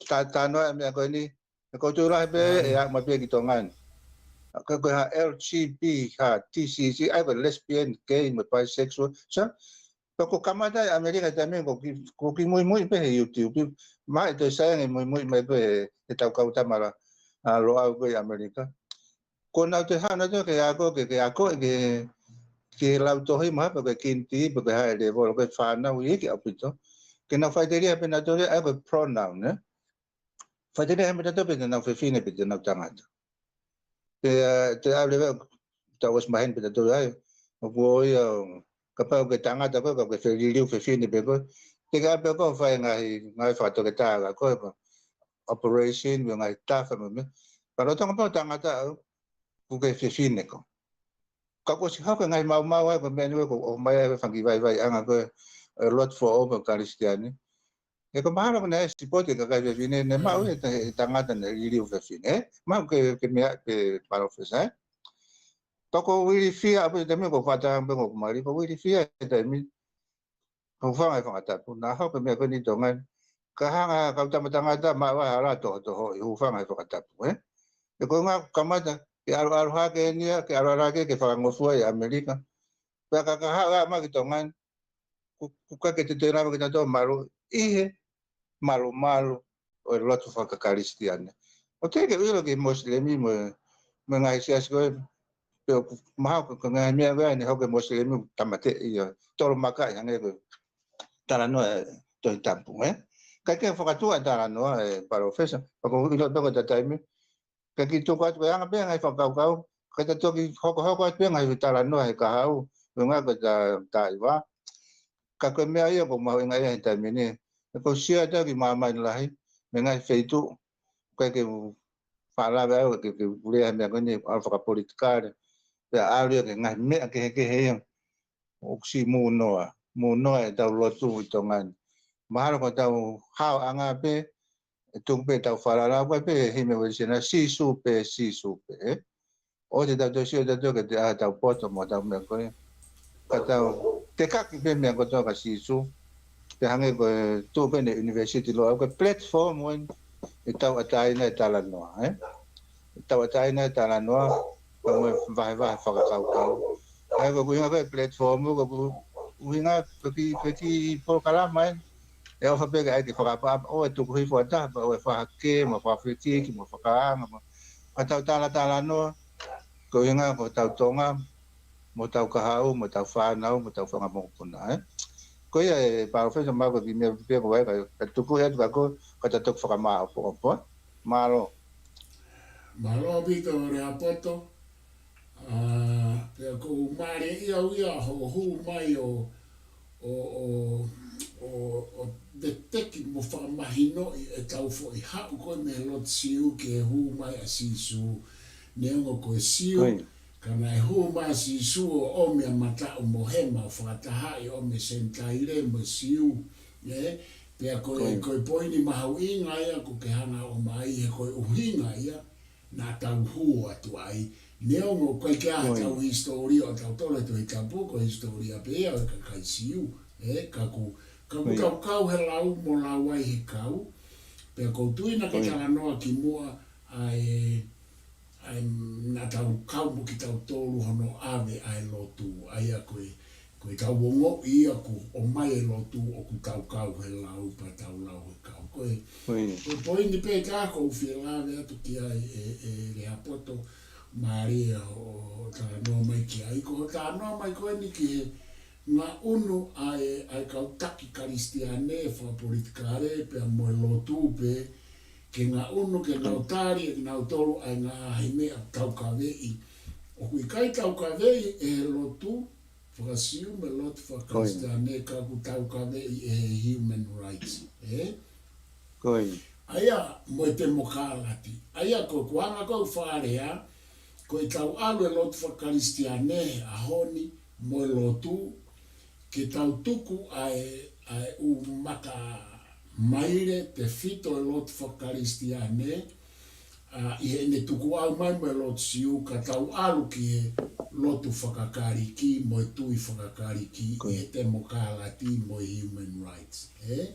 Ta-, talanoa e meʻa ko eni, he ʻoku ou tui lahi pē ʻe aʻu mai pē ki Tonga ni. Ko e, ko e hā L G B, hā T C C, ʻa ia ko e lesbian, gay, mo e bisexual. So, pea ʻoku kamata ʻi ʻAmelika he taimi ni ʻoku ki-, ʻoku kiʻi muimui pē he YouTube. Mahalo ʻe toe sai ange muimui mai ko e, ʻetau kau tama la, ʻa Loʻau ko ē ʻi ʻAmelika. Ko ʻenau toe haʻu nautolu ke ako, ke, ke ako, ke, ke lau tohi mo ha, pe ko e kiniti, pe ko e high level, ko e fānau iiki ʻaupito. Ke nau faʻiteliha pē nautolu, ʻa ia ko e pronoun, ē? Faʻiteliha pē nautolu pe te nau fefine pe te nau tangata. Pea, ʻe, te ʻalu leva, tau ʻosi maheni pē nautolu ai. ʻOku ʻi ai, ʻo, kapau ko e tangata koe, ka ko e feliliu fefine pē koe. Te ke ʻalu pē koe ʻo fai e ngaahi, ngaahi fakatoketā ka koe, ko e operation, mo e ngaahi tafa mo e meʻa. Ka lolotonga pē ʻo tangata au, ʻoku ke fefine koe. Ka kuo ʻosi hoko e ngaahi maumau ai, ko e meʻa ni ko e ʻomai ai e fanga kiʻi vaivaiʻanga ko e, ʻe, lotu foʻou mo e Kalisitiane. He ko e mahalo ko ʻene sipoti e kakai fefine, ne maʻu ʻe he ta-, he tangata naʻe liliu fefine, ē? Mahalo ke, ke meʻa pē Palōfesa, ē? Ka ʻoku ou ilifia, ʻaupito e taimi ko e fata pē ʻoku mali, ʻoku ou ilifia he taimi, hūfanga he fakatapu, naʻa hoko e meʻa ko eni ʻi Tonga ni. Ka hanga ʻe he kau tama tangata, maʻu ai e hala tohotohoʻi, hūfanga he fakatapu, ē? He ko e ʻuhinga ʻoku kamata, ke ʻalu, ʻalu hake eni ia, ke ʻalu, ʻalu hake, ke fakangofua ʻi ʻAmelika. Pea ka, ka haʻu mai ki Tonga ni, ʻoku, ʻoku ʻikai ke toe lava ke tau malu, ʻi he malumalu ʻo e lotu fakakalisitiane. ʻOku teʻeki ke u ʻilo ki he Mosilemi mo e, mo e ngaahi siasi ko ē, pe ʻoku mahalo ko e ngaahi meʻa ko ē ʻa eni hoko e Mosilemi ʻoku tāmateʻi ia, tolomakaʻi hangē ko e talanoa ʻa e Tohi Tapu, ē? Ka ke fakatuʻa e talanoa ʻe Palōfesa, pea ʻoku ou ʻilo pē ko e taimi, ka kiʻi tuku atu ko e anga pē ngaahi fakakaukau, ka ta toki hokohoko atu pē ngaahi talanoa he kahaʻu, ko e ngaahi ko e ta, taʻiva. Ka ko e meʻa ia ʻoku mahuʻinga ia he taimi ni. ʻOku ou sio atu ki māmani lahi, mo e ngaahi feituʻu, ʻoku ʻikai ke u faʻa lave au ke, ke u lea he meʻa ko eni, ʻalu fakapolitikale, pea ʻalu ia ki he ngaahi meʻa kehekehe ia, ʻoku siʻi mūnoa, mūnoa ʻetau lotu ʻi Tonga ni. Mahalo ko ʻetau haoʻanga pē, ʻe tuku pē ʻetau falala, ko e pehē ʻe he himi Uēsiliana, Sīsū pē, Sīsū pē, ē? ʻOua te tau toe sio tautolu ki he ʻetau poto mo ʻetau meʻa ko ē. Ka tau tekaki pē meʻa kotoa kia Sīsū. Pea hangē ko e tuʻu pē ʻeni ʻunivēsiti Loʻau, ko e platform ʻeni ʻetau ʻatā ʻena e talanoa, ē? ʻEtau ʻatā ʻena e talanoa, pea mo e vahevahe fakakaukau. ʻA ia ko e ʻuhinga ko e platform, ko e ʻuhinga ko e kiʻi, ko e kiʻi polokalama ʻeni. ʻE ʻofa pē ke ʻai ke fakaʻapaʻapa, ʻoua ʻe tuku hifo ʻa taha, pea ʻoua ʻe fakahake, mo fakafekiki, mo fakaanga, mo ka tau talatalanoa, ko e ʻuhinga ko hotau Tonga, mo hotau kahaʻu, mo hotau fānau, mo hotau fanga mokopuna, ē? Ko ia ē Palōfesa, mahalo ko e kiʻi meʻa pē ko ia, ka, ka tuku atu kia koe, ka ta toki fakamāʻopoʻopo, ē? Mālō. Mālō ʻaupito Lehāpoto. ʻA, pea ʻoku ou mālieʻia au ia hoʻo hū mai ʻo, ʻo, ʻo, ʻo, ʻo veteki mo fakamahinoʻi ʻetau foʻi haʻu ko ē mei he lotu Siu ki he hū mai ʻa Sīsū. Neongo ko e Siu, ʻIo. ka naʻe hū mai ʻa Sīsū ʻo ʻomi ʻa e mataʻu mo e hema ʻo fakatahaʻi ʻo ʻomi e Senitaile mo e Siu, ē? Pea ko e, ʻIo. ko e poini mahuʻinga ia ʻoku ke hanga ʻo ʻomai, he ko e ʻuhinga ia naʻa tau hū atu ai. Neongo ʻoku ʻikai ke ʻi ai ʻIo. hotau hisitōlia ʻo tautolu he Tohi Tapu, ko e hisitōlia pē ia ʻo e kakai Siu, ē? Ka ʻoku, ka ʻoku ʻIo. tau kau he lau mo lau ai he kau. Pea ʻoku ou tui naʻa ke ʻIo. talanoa kimuʻa ʻa e, ʻa e, naʻa tau kau mo kitautolu hono ʻave ʻa e lotu, ʻa ia ko e, ko ʻetau ongoʻi ia ʻoku ʻomai e lotu ʻoku tau kau he lau pea tau lau he kau. Ko e, ʻIo. ko e poini pē ʻe taha ʻoku ou fie lave atu ki ai ē, ē Lehāpoto, mālie hoʻo, hoʻo talanoa mai ki ai. Ko hoʻo talanoa mai ko eni ki he ngaʻunu ʻa e, ʻa e kau taki Kalisitiane fakapolitikale pea mo e lotu pē, ke ngaʻunu ke nau tali ʻe kinautolu ʻa e ngaahi meʻa taukaveʻi. ʻOku ʻikai taukaveʻi ʻe he lotu faka-Siu mo e lotu faka-Kalisitiane, ka ʻoku taukaveʻi ʻe he human rights, ē? Ko ia. ʻA ia, mo e temokalati. ʻA ia, ko e kuonga ko ē ʻoku fakalea, ko ʻetau ʻalu e lotu faka-Kalisitiane he ʻaho ni, mo e lotu, ke tau tuku ʻa e, ʻa e ʻū mata maile tefito e lotu faka-Kalisitiane, ʻa, ʻi heʻene tukuʻau mai mo e lotu Siu, ka tau ʻalu ki he lotu faka-Kalisi mo e tui faka-Kalisi, ʻi he temokalati mo e human rights, ē?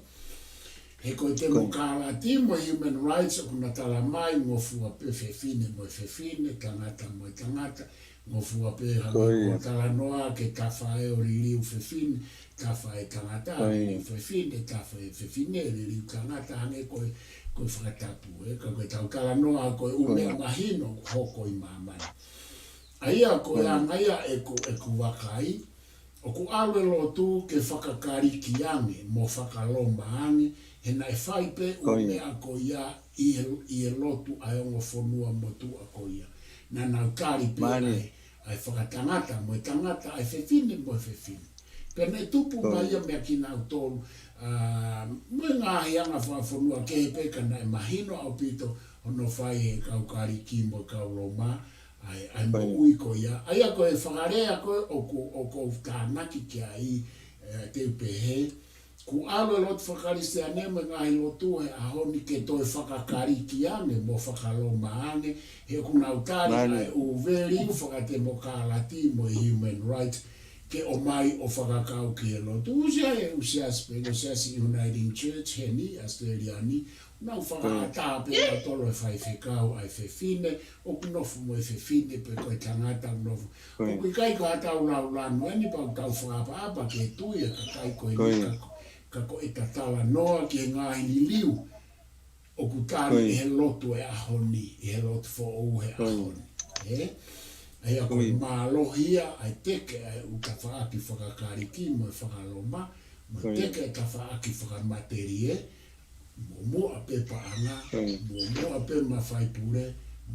He ko e temokalati mo e human rights ʻoku na tala mai ngofua pē fefine mo e fefine, tangata mo e tangata, ngofua pē hangē ko e talanoa ki he tafa ʻo e liliu fefine, tafa ʻo e tangata liliu fefine, tafa ʻo e fefine liliu tangata hangē ko e, ko e fakatapu, ē, ka ko e tau talanoa ko e ʻū meʻa mahino ʻoku hoko ʻi māmani. ʻA ia ko e anga ia ʻeku, ʻeku vakai, ʻoku ʻalu e lotu ke fakakaliki ange, mo fakaloma ange, he naʻe fai pē ʻū meʻa ko ia ʻi he, ʻi he lotu ʻa e ongo fonua motuʻa ko ia. Naʻa nau tali pē ʻa e, ʻa e fakatangata mo e tangata, ʻa e fefine mo e fefine. Pea naʻe tupu mai ia meia kinautolu, ʻa, mo e ngaahi anga fakafonua kehe pē ka naʻe mahino ʻaupito hono fai ʻe he kau Kaliki mo e kau Loma, ʻa e, ʻa e moʻui ko ia. ʻA ia ko e fakalea ko ē ʻoku, ʻoku ou tānaki ki ai, ē, te u pehē, ʻoku ʻalu e lotu fakakalisitiane mo e ngaahi lotu he ʻaho ni ke toe fakakaliki ange mo fakaloma ange, he ʻoku nau tali ʻa e ʻū value fakatemokalati mo e human rights ke ʻomai ʻo fakakau ki he lotu. ʻUsi ai, ʻusi asi pē, ʻusi asi Uniting Church heni, Australia ni, nau fakaʻatā pē ʻa tolo e faifekau ʻa e fefine, ʻoku nofo mo e fefine pe ko e tangata ʻoku nofo. ʻOku ʻikai ko ha tau laulanu eni pea ʻoku tau fakaʻapaʻapa ke tui e kakai ko eni ka ko, ka ko e tatalanoa ki he ngaahi liliu ʻoku tali ʻi he lotu e ʻaho ni, ʻi he lotu foʻou he ʻaho ni. Ē? ʻA ia ko e mālohi ia ʻa e teke ʻa e ʻū tafaʻaki fakakaliki mo e fakaloma, mo e teke e tafaʻaki fakamatelie, muʻomuʻa pē paʻanga, muʻomuʻa pē mafai pule,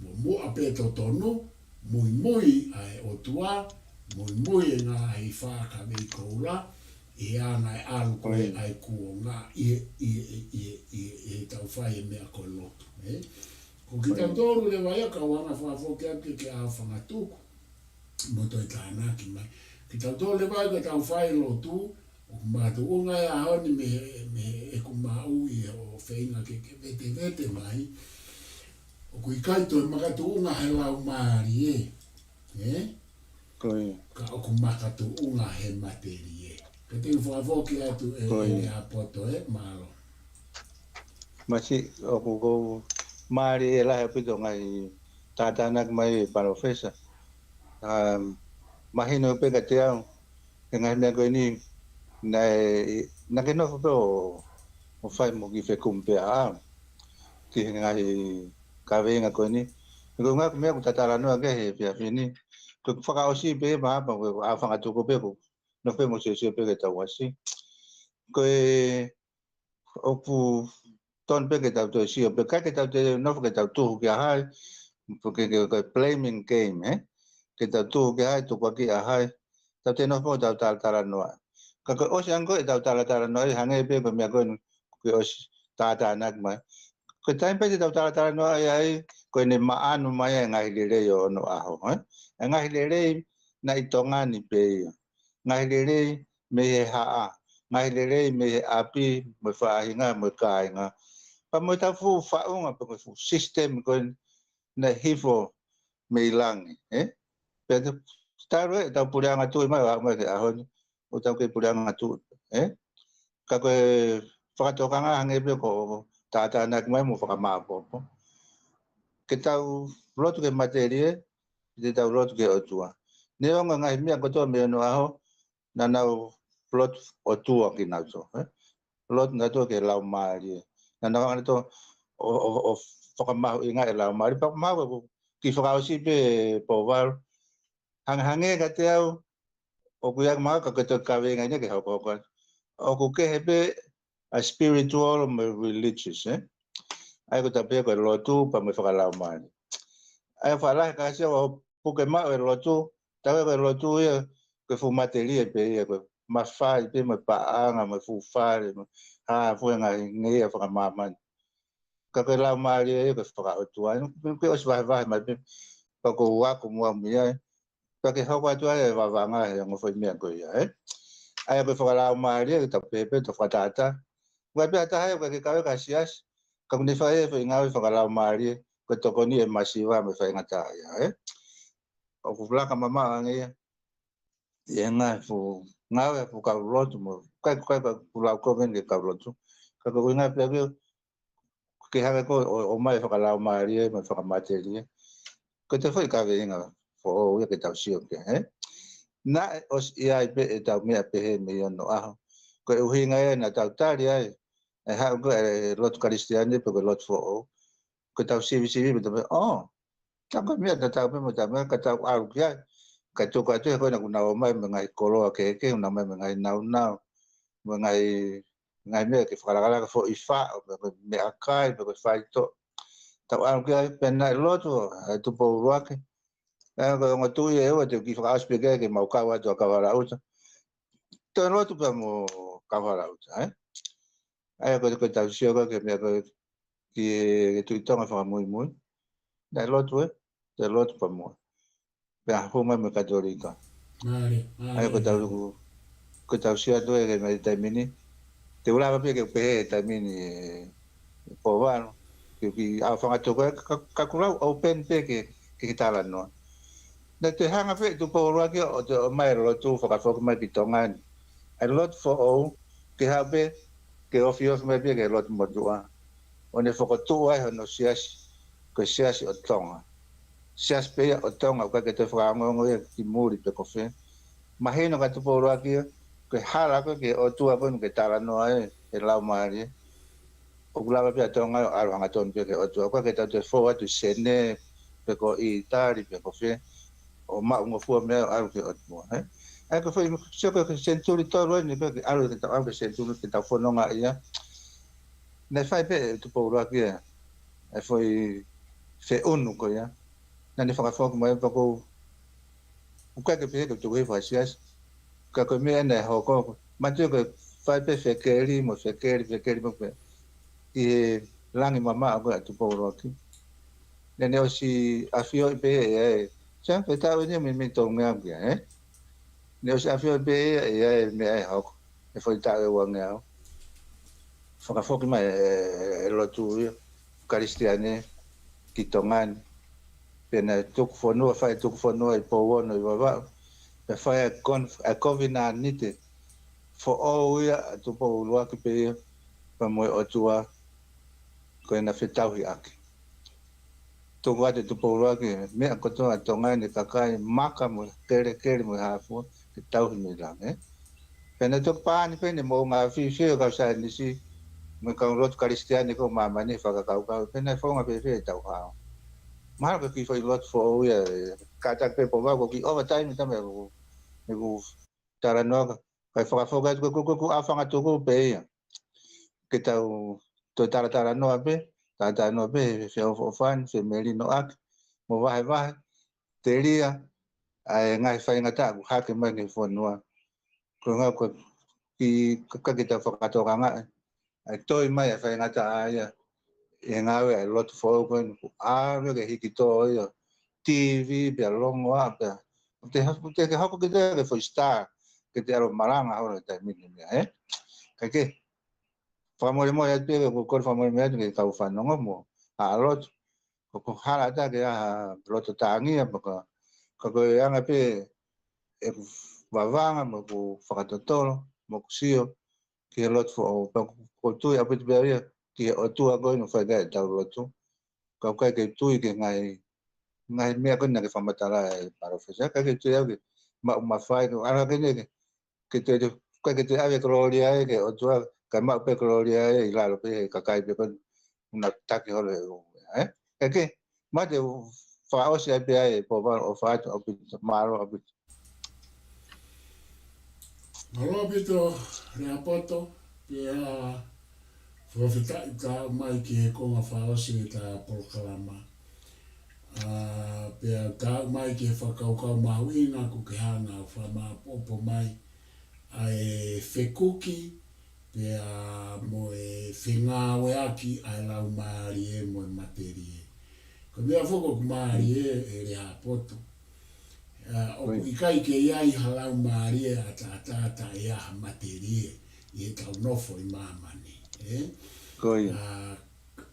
muʻomuʻa pē totonu, muimui ʻa e ʻOtua, muimui e ngaahi fakameʻi koula, ʻi he anga e ʻalu ko ē ʻa e kuonga ʻi he, ʻi he, ʻi he, ʻi he, ʻi he tau fai e meʻa ko e lotu, ē? Ko kitautolu leva ia ka u hanga fakafoki atu ke ke ʻaofangatuku mo toe tānaki mai. Kitautolu leva ia ka tau fai lotu, ʻoku makatuʻunga e ʻaho ni mei he, mei he ʻeku maʻu ʻi hoʻo feinga ke, ke vetevete mai. ʻOku ʻikai toe makatuʻunga he laumālie, ē? Ka ʻoku makatuʻunga he matelie. Ka te u fakafoki atu ē, ʻe Lehaapoto, ē, mālō. Masi, ʻoku ou mālieʻia lahi ʻaupito ngaahi tātānaki mai ʻa e palōfesa. Um, mahino pē kiate au, he ngaahi meʻa ko eni, naʻe, naʻa ke nofo pē ʻo, ʻo fai mo kiʻi fekumi pē ʻa au ki he ngaahi kaveinga ko eni. He ko e ngaahi meʻa ʻoku ta talanoa ki ai he efiafi ni, ko e fakaʻosi pē maʻa pea ko e ʻaofangatuku pē ko e nofo pē mo sio pē ke tau ʻasi. Ko e ʻoku tonu pē ke tau toe sio pē, ʻikai ke tau toe nofo ke tau tuhu kia hai, ke, ke, ke blaming game, ē? Ke tau tuhu kia hai, tukuakiʻi ʻa hai, tau toe nofo ke tau talatalanoa. Ka ko e ʻosi ange ko ē ʻetau talatalanoa ʻi hangē pē ko e meʻa ko eni kuo ke ʻosi tātānaki mai. Ko e taimi pē te tau talatalanoa ai, ko ʻene maʻanu mai ʻa e ngaahi lelei ʻo onoʻaho, ē? ʻA e ngaahi lelei naʻe ʻi Tonga ni pē ia. Ngaahi lelei mei he haʻa, ngaahi lelei mei he ʻapi, mo e faʻahinga, mo e kāinga. Pea mo e tau fuʻu faʻunga, pe ko e fuʻu system ko ē naʻe hifo mei langi, ē? Pea te talu ē, ʻetau puleʻanga tuʻi mai, ʻo aʻu mai ki he ʻaho ni, ʻoku tau kei puleʻanga tuʻi, ē? Ka ko e fakatokanga hangē pē ko e tātānaki mai mo fakamāʻopoʻopo. Ke tau lotu ki he matelie, te tau lotu ki he ʻOtua. Neongo ngaahi meʻa kotoa mei onoʻaho, naʻa nau lotu ʻOtua kinautolu, ē? Lotu nautolu ki he laumālie. Naʻa nau hanga nautolu ʻo, ʻo, ʻo fakamahuʻingaʻi e laumālie. Pea mahalo ko e kiʻi fakaʻosi pē Pouvalu. Hang-, hangē kiate au, ʻoku ʻi ai mahalo ka ke toe kaveinga ʻeni ke hokohoko atu. ʻOku kehe pē ʻa e spiritual mo e religious, ē? ʻA ia ko e tau pehē ko e lotu pea mo e fakalaumālie. ʻA ia ʻoku faʻa lahi e kakai ʻoku puke maʻu e lotu, tau ē ko e lotu ia, ko e fuʻu matelie pē ia, ko e mafai pē mo e paʻanga, mo e fuʻu fale, mo e hā fua e ngaahi ngeia fakamāmani. Ka ko e laumālie ia ko e fakaʻotua, ē? Ko e ʻosi vahevahe mai pē, pea ko u ako muʻa mei ai. Pea ke hoko atu ai e vavanga he ongo foʻi meʻa ko ia, ē? ʻA ia ko e fakalaumālie, ke tau pehē pē, tau fakatātā. ʻOku ʻi ai pē ha taha ia ʻoku ʻikai ke kau he siasi, ka ʻoku ne fai e foʻi ngāue fakalaumālie, ko e tokoni e masiva mo e faingataʻaʻia, ē? ʻOku laka mamaʻo ange ia ʻi he ngaahi fuʻu ngāue ʻa e fuʻu kau lotu mo, ʻikai, ʻikai, ʻikai ko e fuʻu lau ko eni ki he kau lotu. Ka ko e ʻuhinga pē ʻaku ia, ke hanga ko ē ʻo, ʻo ʻomai fakalaumālie mo fakamatelie. Ko e toe foʻi kaveinga foʻou ia ke tau sio ki ai, ē? Naʻe ʻosi ʻi ai pē ʻetau meʻa pehē mei onoʻaho. Ko e ʻuhinga ia naʻa tau tali ai ʻa e haʻu ko ē ʻa e lotu Kalisitiane pe ko e lotu foʻou. Ko ʻetau sivisivi pē tau pehē, ʻō, tā ko e meʻa tatau pē mo ʻetau meʻa ka tau ʻalu ki ai. Ka tuku atu he ko ena kuo nau ō mai mo e ngaahi koloa kehekehe, kuo nau ō mai mo e ngaahi naunau, mo e ngaahi, ngaahi meʻa ke fakalakalaka, foʻi faʻo, mo e meʻakai, mo e faitoʻo. Tau ʻalu ki ai pea naʻe lotu ʻa e Tupou ʻUluaki. ʻA ia ko e ongo tuʻi ʻe ua te u kiʻi fakaʻosi pē ki ai ke mau kau atu ʻa Kauhalaʻuta. Toe lotu pea mo Kauhalaʻuta, ē? ʻA ia ko e, ko ʻetau sio ko ē ki he meʻa ko ē ki he, ki he Tuʻi Tonga fakamuimui. Naʻe lotu ē, toe lotu pea mo. Pea hū mai mo e Katolika. Mālie, ʻA ia ko ʻetau, mālie. Ko ʻetau sio atu ē ki he meʻa he taimi ni. Te u lava pē ke u pehē he taimi ni ē, ʻe Pouvalu. Ke u kiʻi ʻaofangatuku ē, ka, ka, ka kuo u lau open pē ke, ke ke talanoa. Naʻe toe hanga pē ʻe Tupou ʻUluaki ʻo toe ʻomai e lotu fakafoki mai ki Tonga ni. ʻA e lotu foʻou, ke haʻu pē, ke ofiofi mai pē ki he lotu motuʻa. ʻO ne fokotuʻu ai hono siasi, ko e Siasi ʻo Tonga. Siasi pē ia ʻo Tonga, ʻoku ʻikai ke toe fakaongoongo ia ki muli pe ko fē. Mahino kia Tupou ʻUluaki ia, ko e hala ko ē ki he ʻOtua ko eni ke talanoa ai ʻe he Laumālie. ʻOku lava pē ʻa Tonga ʻo ʻalu hangatonu pē ki he ʻOtua. ʻOku ʻikai ke tau toe fou atu ʻi Senē, pe ko ʻItali, pe ko fē. ʻO maʻungofua mei ai ʻo ʻalu ki he ʻOtua, ē? ʻA ia ko e foʻi, sio ko e senituli tolu eni ko ē ke ʻalu ke tau ʻalu ki he senituli ke tau fononga ia. Naʻe fai pē ʻe Tupou ʻUluaki ia ʻa e foʻi feʻunu ko ia. Naʻa ne fakafoki mai pea ʻoku ou, ʻoku ʻikai ke pehē ke tuku hifo ʻa e siasi. Ka ko e meʻa naʻe hoko. Manatuʻi ko e fai pē fekeli mo fekeli, fekeli mo pē. ʻI he langi mamaʻo ko ē ʻa Tupou ʻUluaki. Naʻa ne ʻosi ʻafioʻi pē ʻe ia ē. Sia, ko e taʻu eni ia mei, mei Tonga au ki ai, ē? Naʻe ʻosi ʻafioʻi pē ʻe ia, ʻe ia ē meʻa ʻe hoko. ʻE foʻi taʻu ʻe uangeau. Fakafoki mai e, e, e lotu ia Kalisitiane ki Tonga ni. Pea naʻe tuku fonua, fai tuku fonua ʻi Pouono ʻi Vavaʻu. Pea fai ʻa e kon-, ʻa e kovinānite foʻou ia ʻa Tupou ʻUluaki pē ia pea mo e ʻOtua ko ʻena fetauhiʻaki. Tuku atu ʻe Tupou ʻUluaki e meʻa kotoa ʻa Tonga ni, kakai, maka mo e kelekele mo e hā fua, ke tauhi mei langi, ē? Pea naʻe toki pāni pē ʻene moʻunga afi, sio ki he kau saienisi mo e kau lotu Kalisitiane ko ē ʻo māmani he fakakaukau, pe naʻe founga fēfē ʻetau hao. Mahalo ko e kiʻi foʻi lotu foʻou ia, ē, kātaki pē Pouvalu, ko e kiʻi overtime ʻa e meʻa ʻoku, ʻoku talanoa ka, kae fakafoki atu ko e, ko e, ko e, ko e ʻaofangatuku pē ia. Ke tau toe talatalanoa pē, talatalanoa pē he feʻofoʻofani, femelinoʻaki, mo vahevahe, telia ʻa e ngaahi faingataʻa ʻoku hake mai ki he fonua. Ko e ʻuhinga ko e kiʻi, ka, ka ke tau fakatokangaʻi ʻa e toi mai ʻa e faingataʻa ia ʻi he ngāue ʻa e lotu foʻou ko eni, kuo ʻalu ke hiki tō ia, TV pea longoaʻa pea. Te ha-, te ke hoko kita ke foʻi star, ke te ʻalu malanga holo he taimi ni meʻa, ē? Kae kehe, fakamolemole atu pē, ʻoku ou kole fakamolemole atu ki he kau fanongo mo haʻa lotu. Ko, ko e hala ʻatā ke ʻai ha loto tāngia, pea ka, ka ko e anga pē ʻeku vavanga, mo ʻeku fakatotolo, mo ʻeku sio ki he lotu foʻou, pea ʻoku ou tui ʻaupito pē au ia ki he ʻOtua ko eni ʻoku fai ki ai ʻetau lotu. Ka ʻoku ʻikai ke tui ki he ngaahi, ngaahi meʻa ko eni naʻa ke fakamatala ʻe Palōfesa. ʻIkai ke tui au ke maʻu mafai, ko e ʻalu hake eni ke, ke te, ʻikai ke te ʻave e kolōlia ia ki he ʻOtua, kae maʻu pē e kolōlia ia ʻi lalo pē he kakai pē ko eni ʻoku nau taki holo he ʻū, ē? Kae kehe, ma te u fakaʻosi ai pē ai, Pouvalu, ʻofa atu ʻaupito, mālō ʻaupito. Mālō ʻaupito, Lehaapoto, pea fakafetaʻi ʻetau ō mai ki he konga fakaʻosi ʻetau polokalama. ʻA, pea ʻetau ō mai ki he fakakaukau mahuʻinga ʻoku ke hanga ʻo fakamāʻopoʻopo mai ʻa e fekuki, pea mo e fengāueʻaki ʻa e laumālie mo e matelie. Ko e meʻa foki ʻoku mālie ʻe Lehaapoto. ʻA, ʻoku ʻikai ke ʻi ai ha laumālie ʻataʻatā taʻe ʻi ai ha matelie ʻi heʻetau nofo ʻi māmani, ē? ʻA,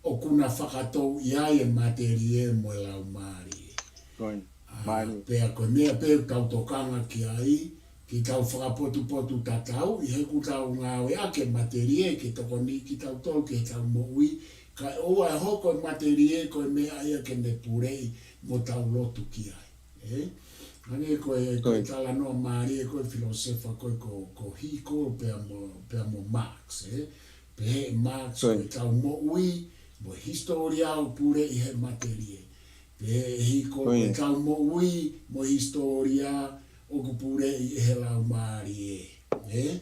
ʻoku na fakatou ʻi ai e matelie mo e laumālie. ʻA, pea ko e meʻa pē ʻoku tau tokanga ki ai, ke tau fakapotupotutatauʻi he ʻoku tau ngāueʻaki e matelie ke tokoniʻi kitautolu ke tau moʻui, kae ʻoua ʻe hoko e matelie ko e meʻa ia ke ne puleʻi mo tau lotu ki ai. Ē? Hangē ko e, ko e talanoa mālie ko e filōsefa ko e ko, ko Hegel pea mo, pea mo Marx, ē? Pehē ʻe Marx ko e tau moʻui mo e hisitōlia ʻoku puleʻi he matelie. Pehē ʻe Hegel ko e tau moʻui mo e hisitōlia ʻoku puleʻi ʻe he laumālie. Ē?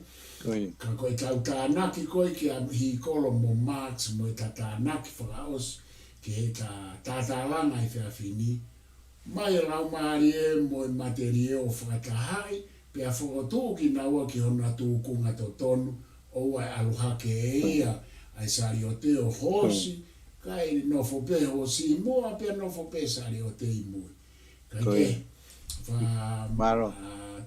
Ka ko e tau tānaki ko e kia Hegel mo Marx mo e ta tānaki fakaʻosi ki he ta tātālanga ʻi he efiafi ni, mai e laumālie mo e matelie ʻo fakatahaʻi, pea fokotuʻu kinaua ki hona tūkunga totonu, ʻoua ʻe ʻalu hake ʻe ia ʻa e saliote ʻo hoosi, kae nofo pē hoosi ʻi muʻa pea nofo pē saliote ʻi mui. Kae kehe, fa,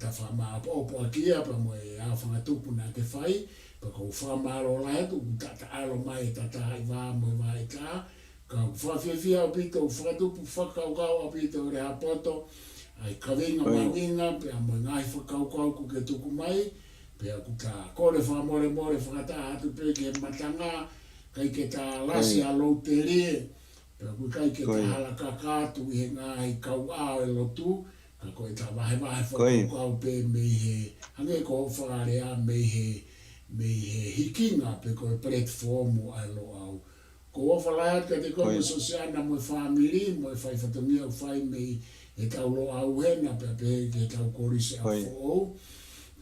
ta fakamāʻopoʻopo ʻaki ia pea mo e ʻa fanga tupu naʻa ke fai, pea ʻoku ou fakamālō lahi atu, ʻoku ta, ta ʻalu mai e ta taha ʻi vā mo e vā ʻi ta, ka ʻoku fakafiefia ʻaupito, ʻoku fakatupu fakakaukau ʻaupito ʻe Lehāpoto ʻa e kaveinga mahuʻinga, pea mo e ngaahi fakakaukau ʻoku ke tuku mai, pea ʻoku ta kole fakamolemole fakataha atu pē ki he matanga, ʻikai ke ta lasi ʻa lou telie, pea ʻoku ʻikai ke ta hala kaka atu ʻi he ngaahi kauʻā ʻo e lotu, ka ko e ta vahevahe fakakaukau pē mei he, hangē ko hoʻo fakalea mei he, mei he hikinga pe ko e platform ʻa e Loʻau. ʻOku ou ʻofa lahi atu kiate koe mo e Sosiana mo e fāmili, mo e fai fatongia ʻoku fai mei he tau Loʻau hena, pea pehē ki he tau Kolisi ʻa foʻou.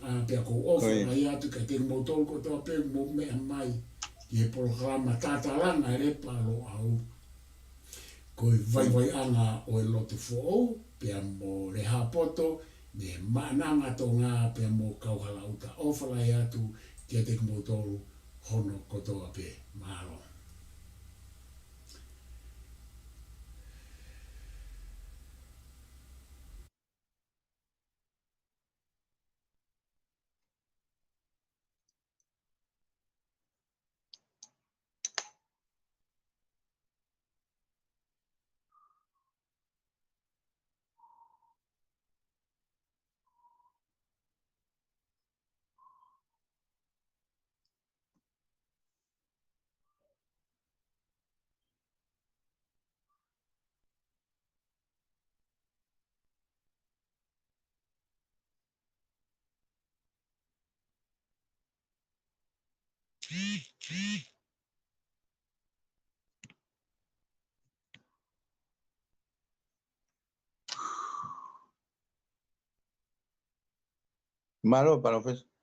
ʻA, pea ʻoku ou ʻofa lahi atu kiate kimoutolu kotoa pē mou meʻa mai ki he polokalama Tātālanga e Lepa Loʻau. Ko e vaivaiʻanga ʻo e lotu foʻou, pea mo Lehāpoto, mei he Maʻananga Tonga, pea mo Kauhalaʻuta. ʻOfa lahi atu kiate kimoutolu hono kotoa pē. Mālō. Mālō, Palōfesa.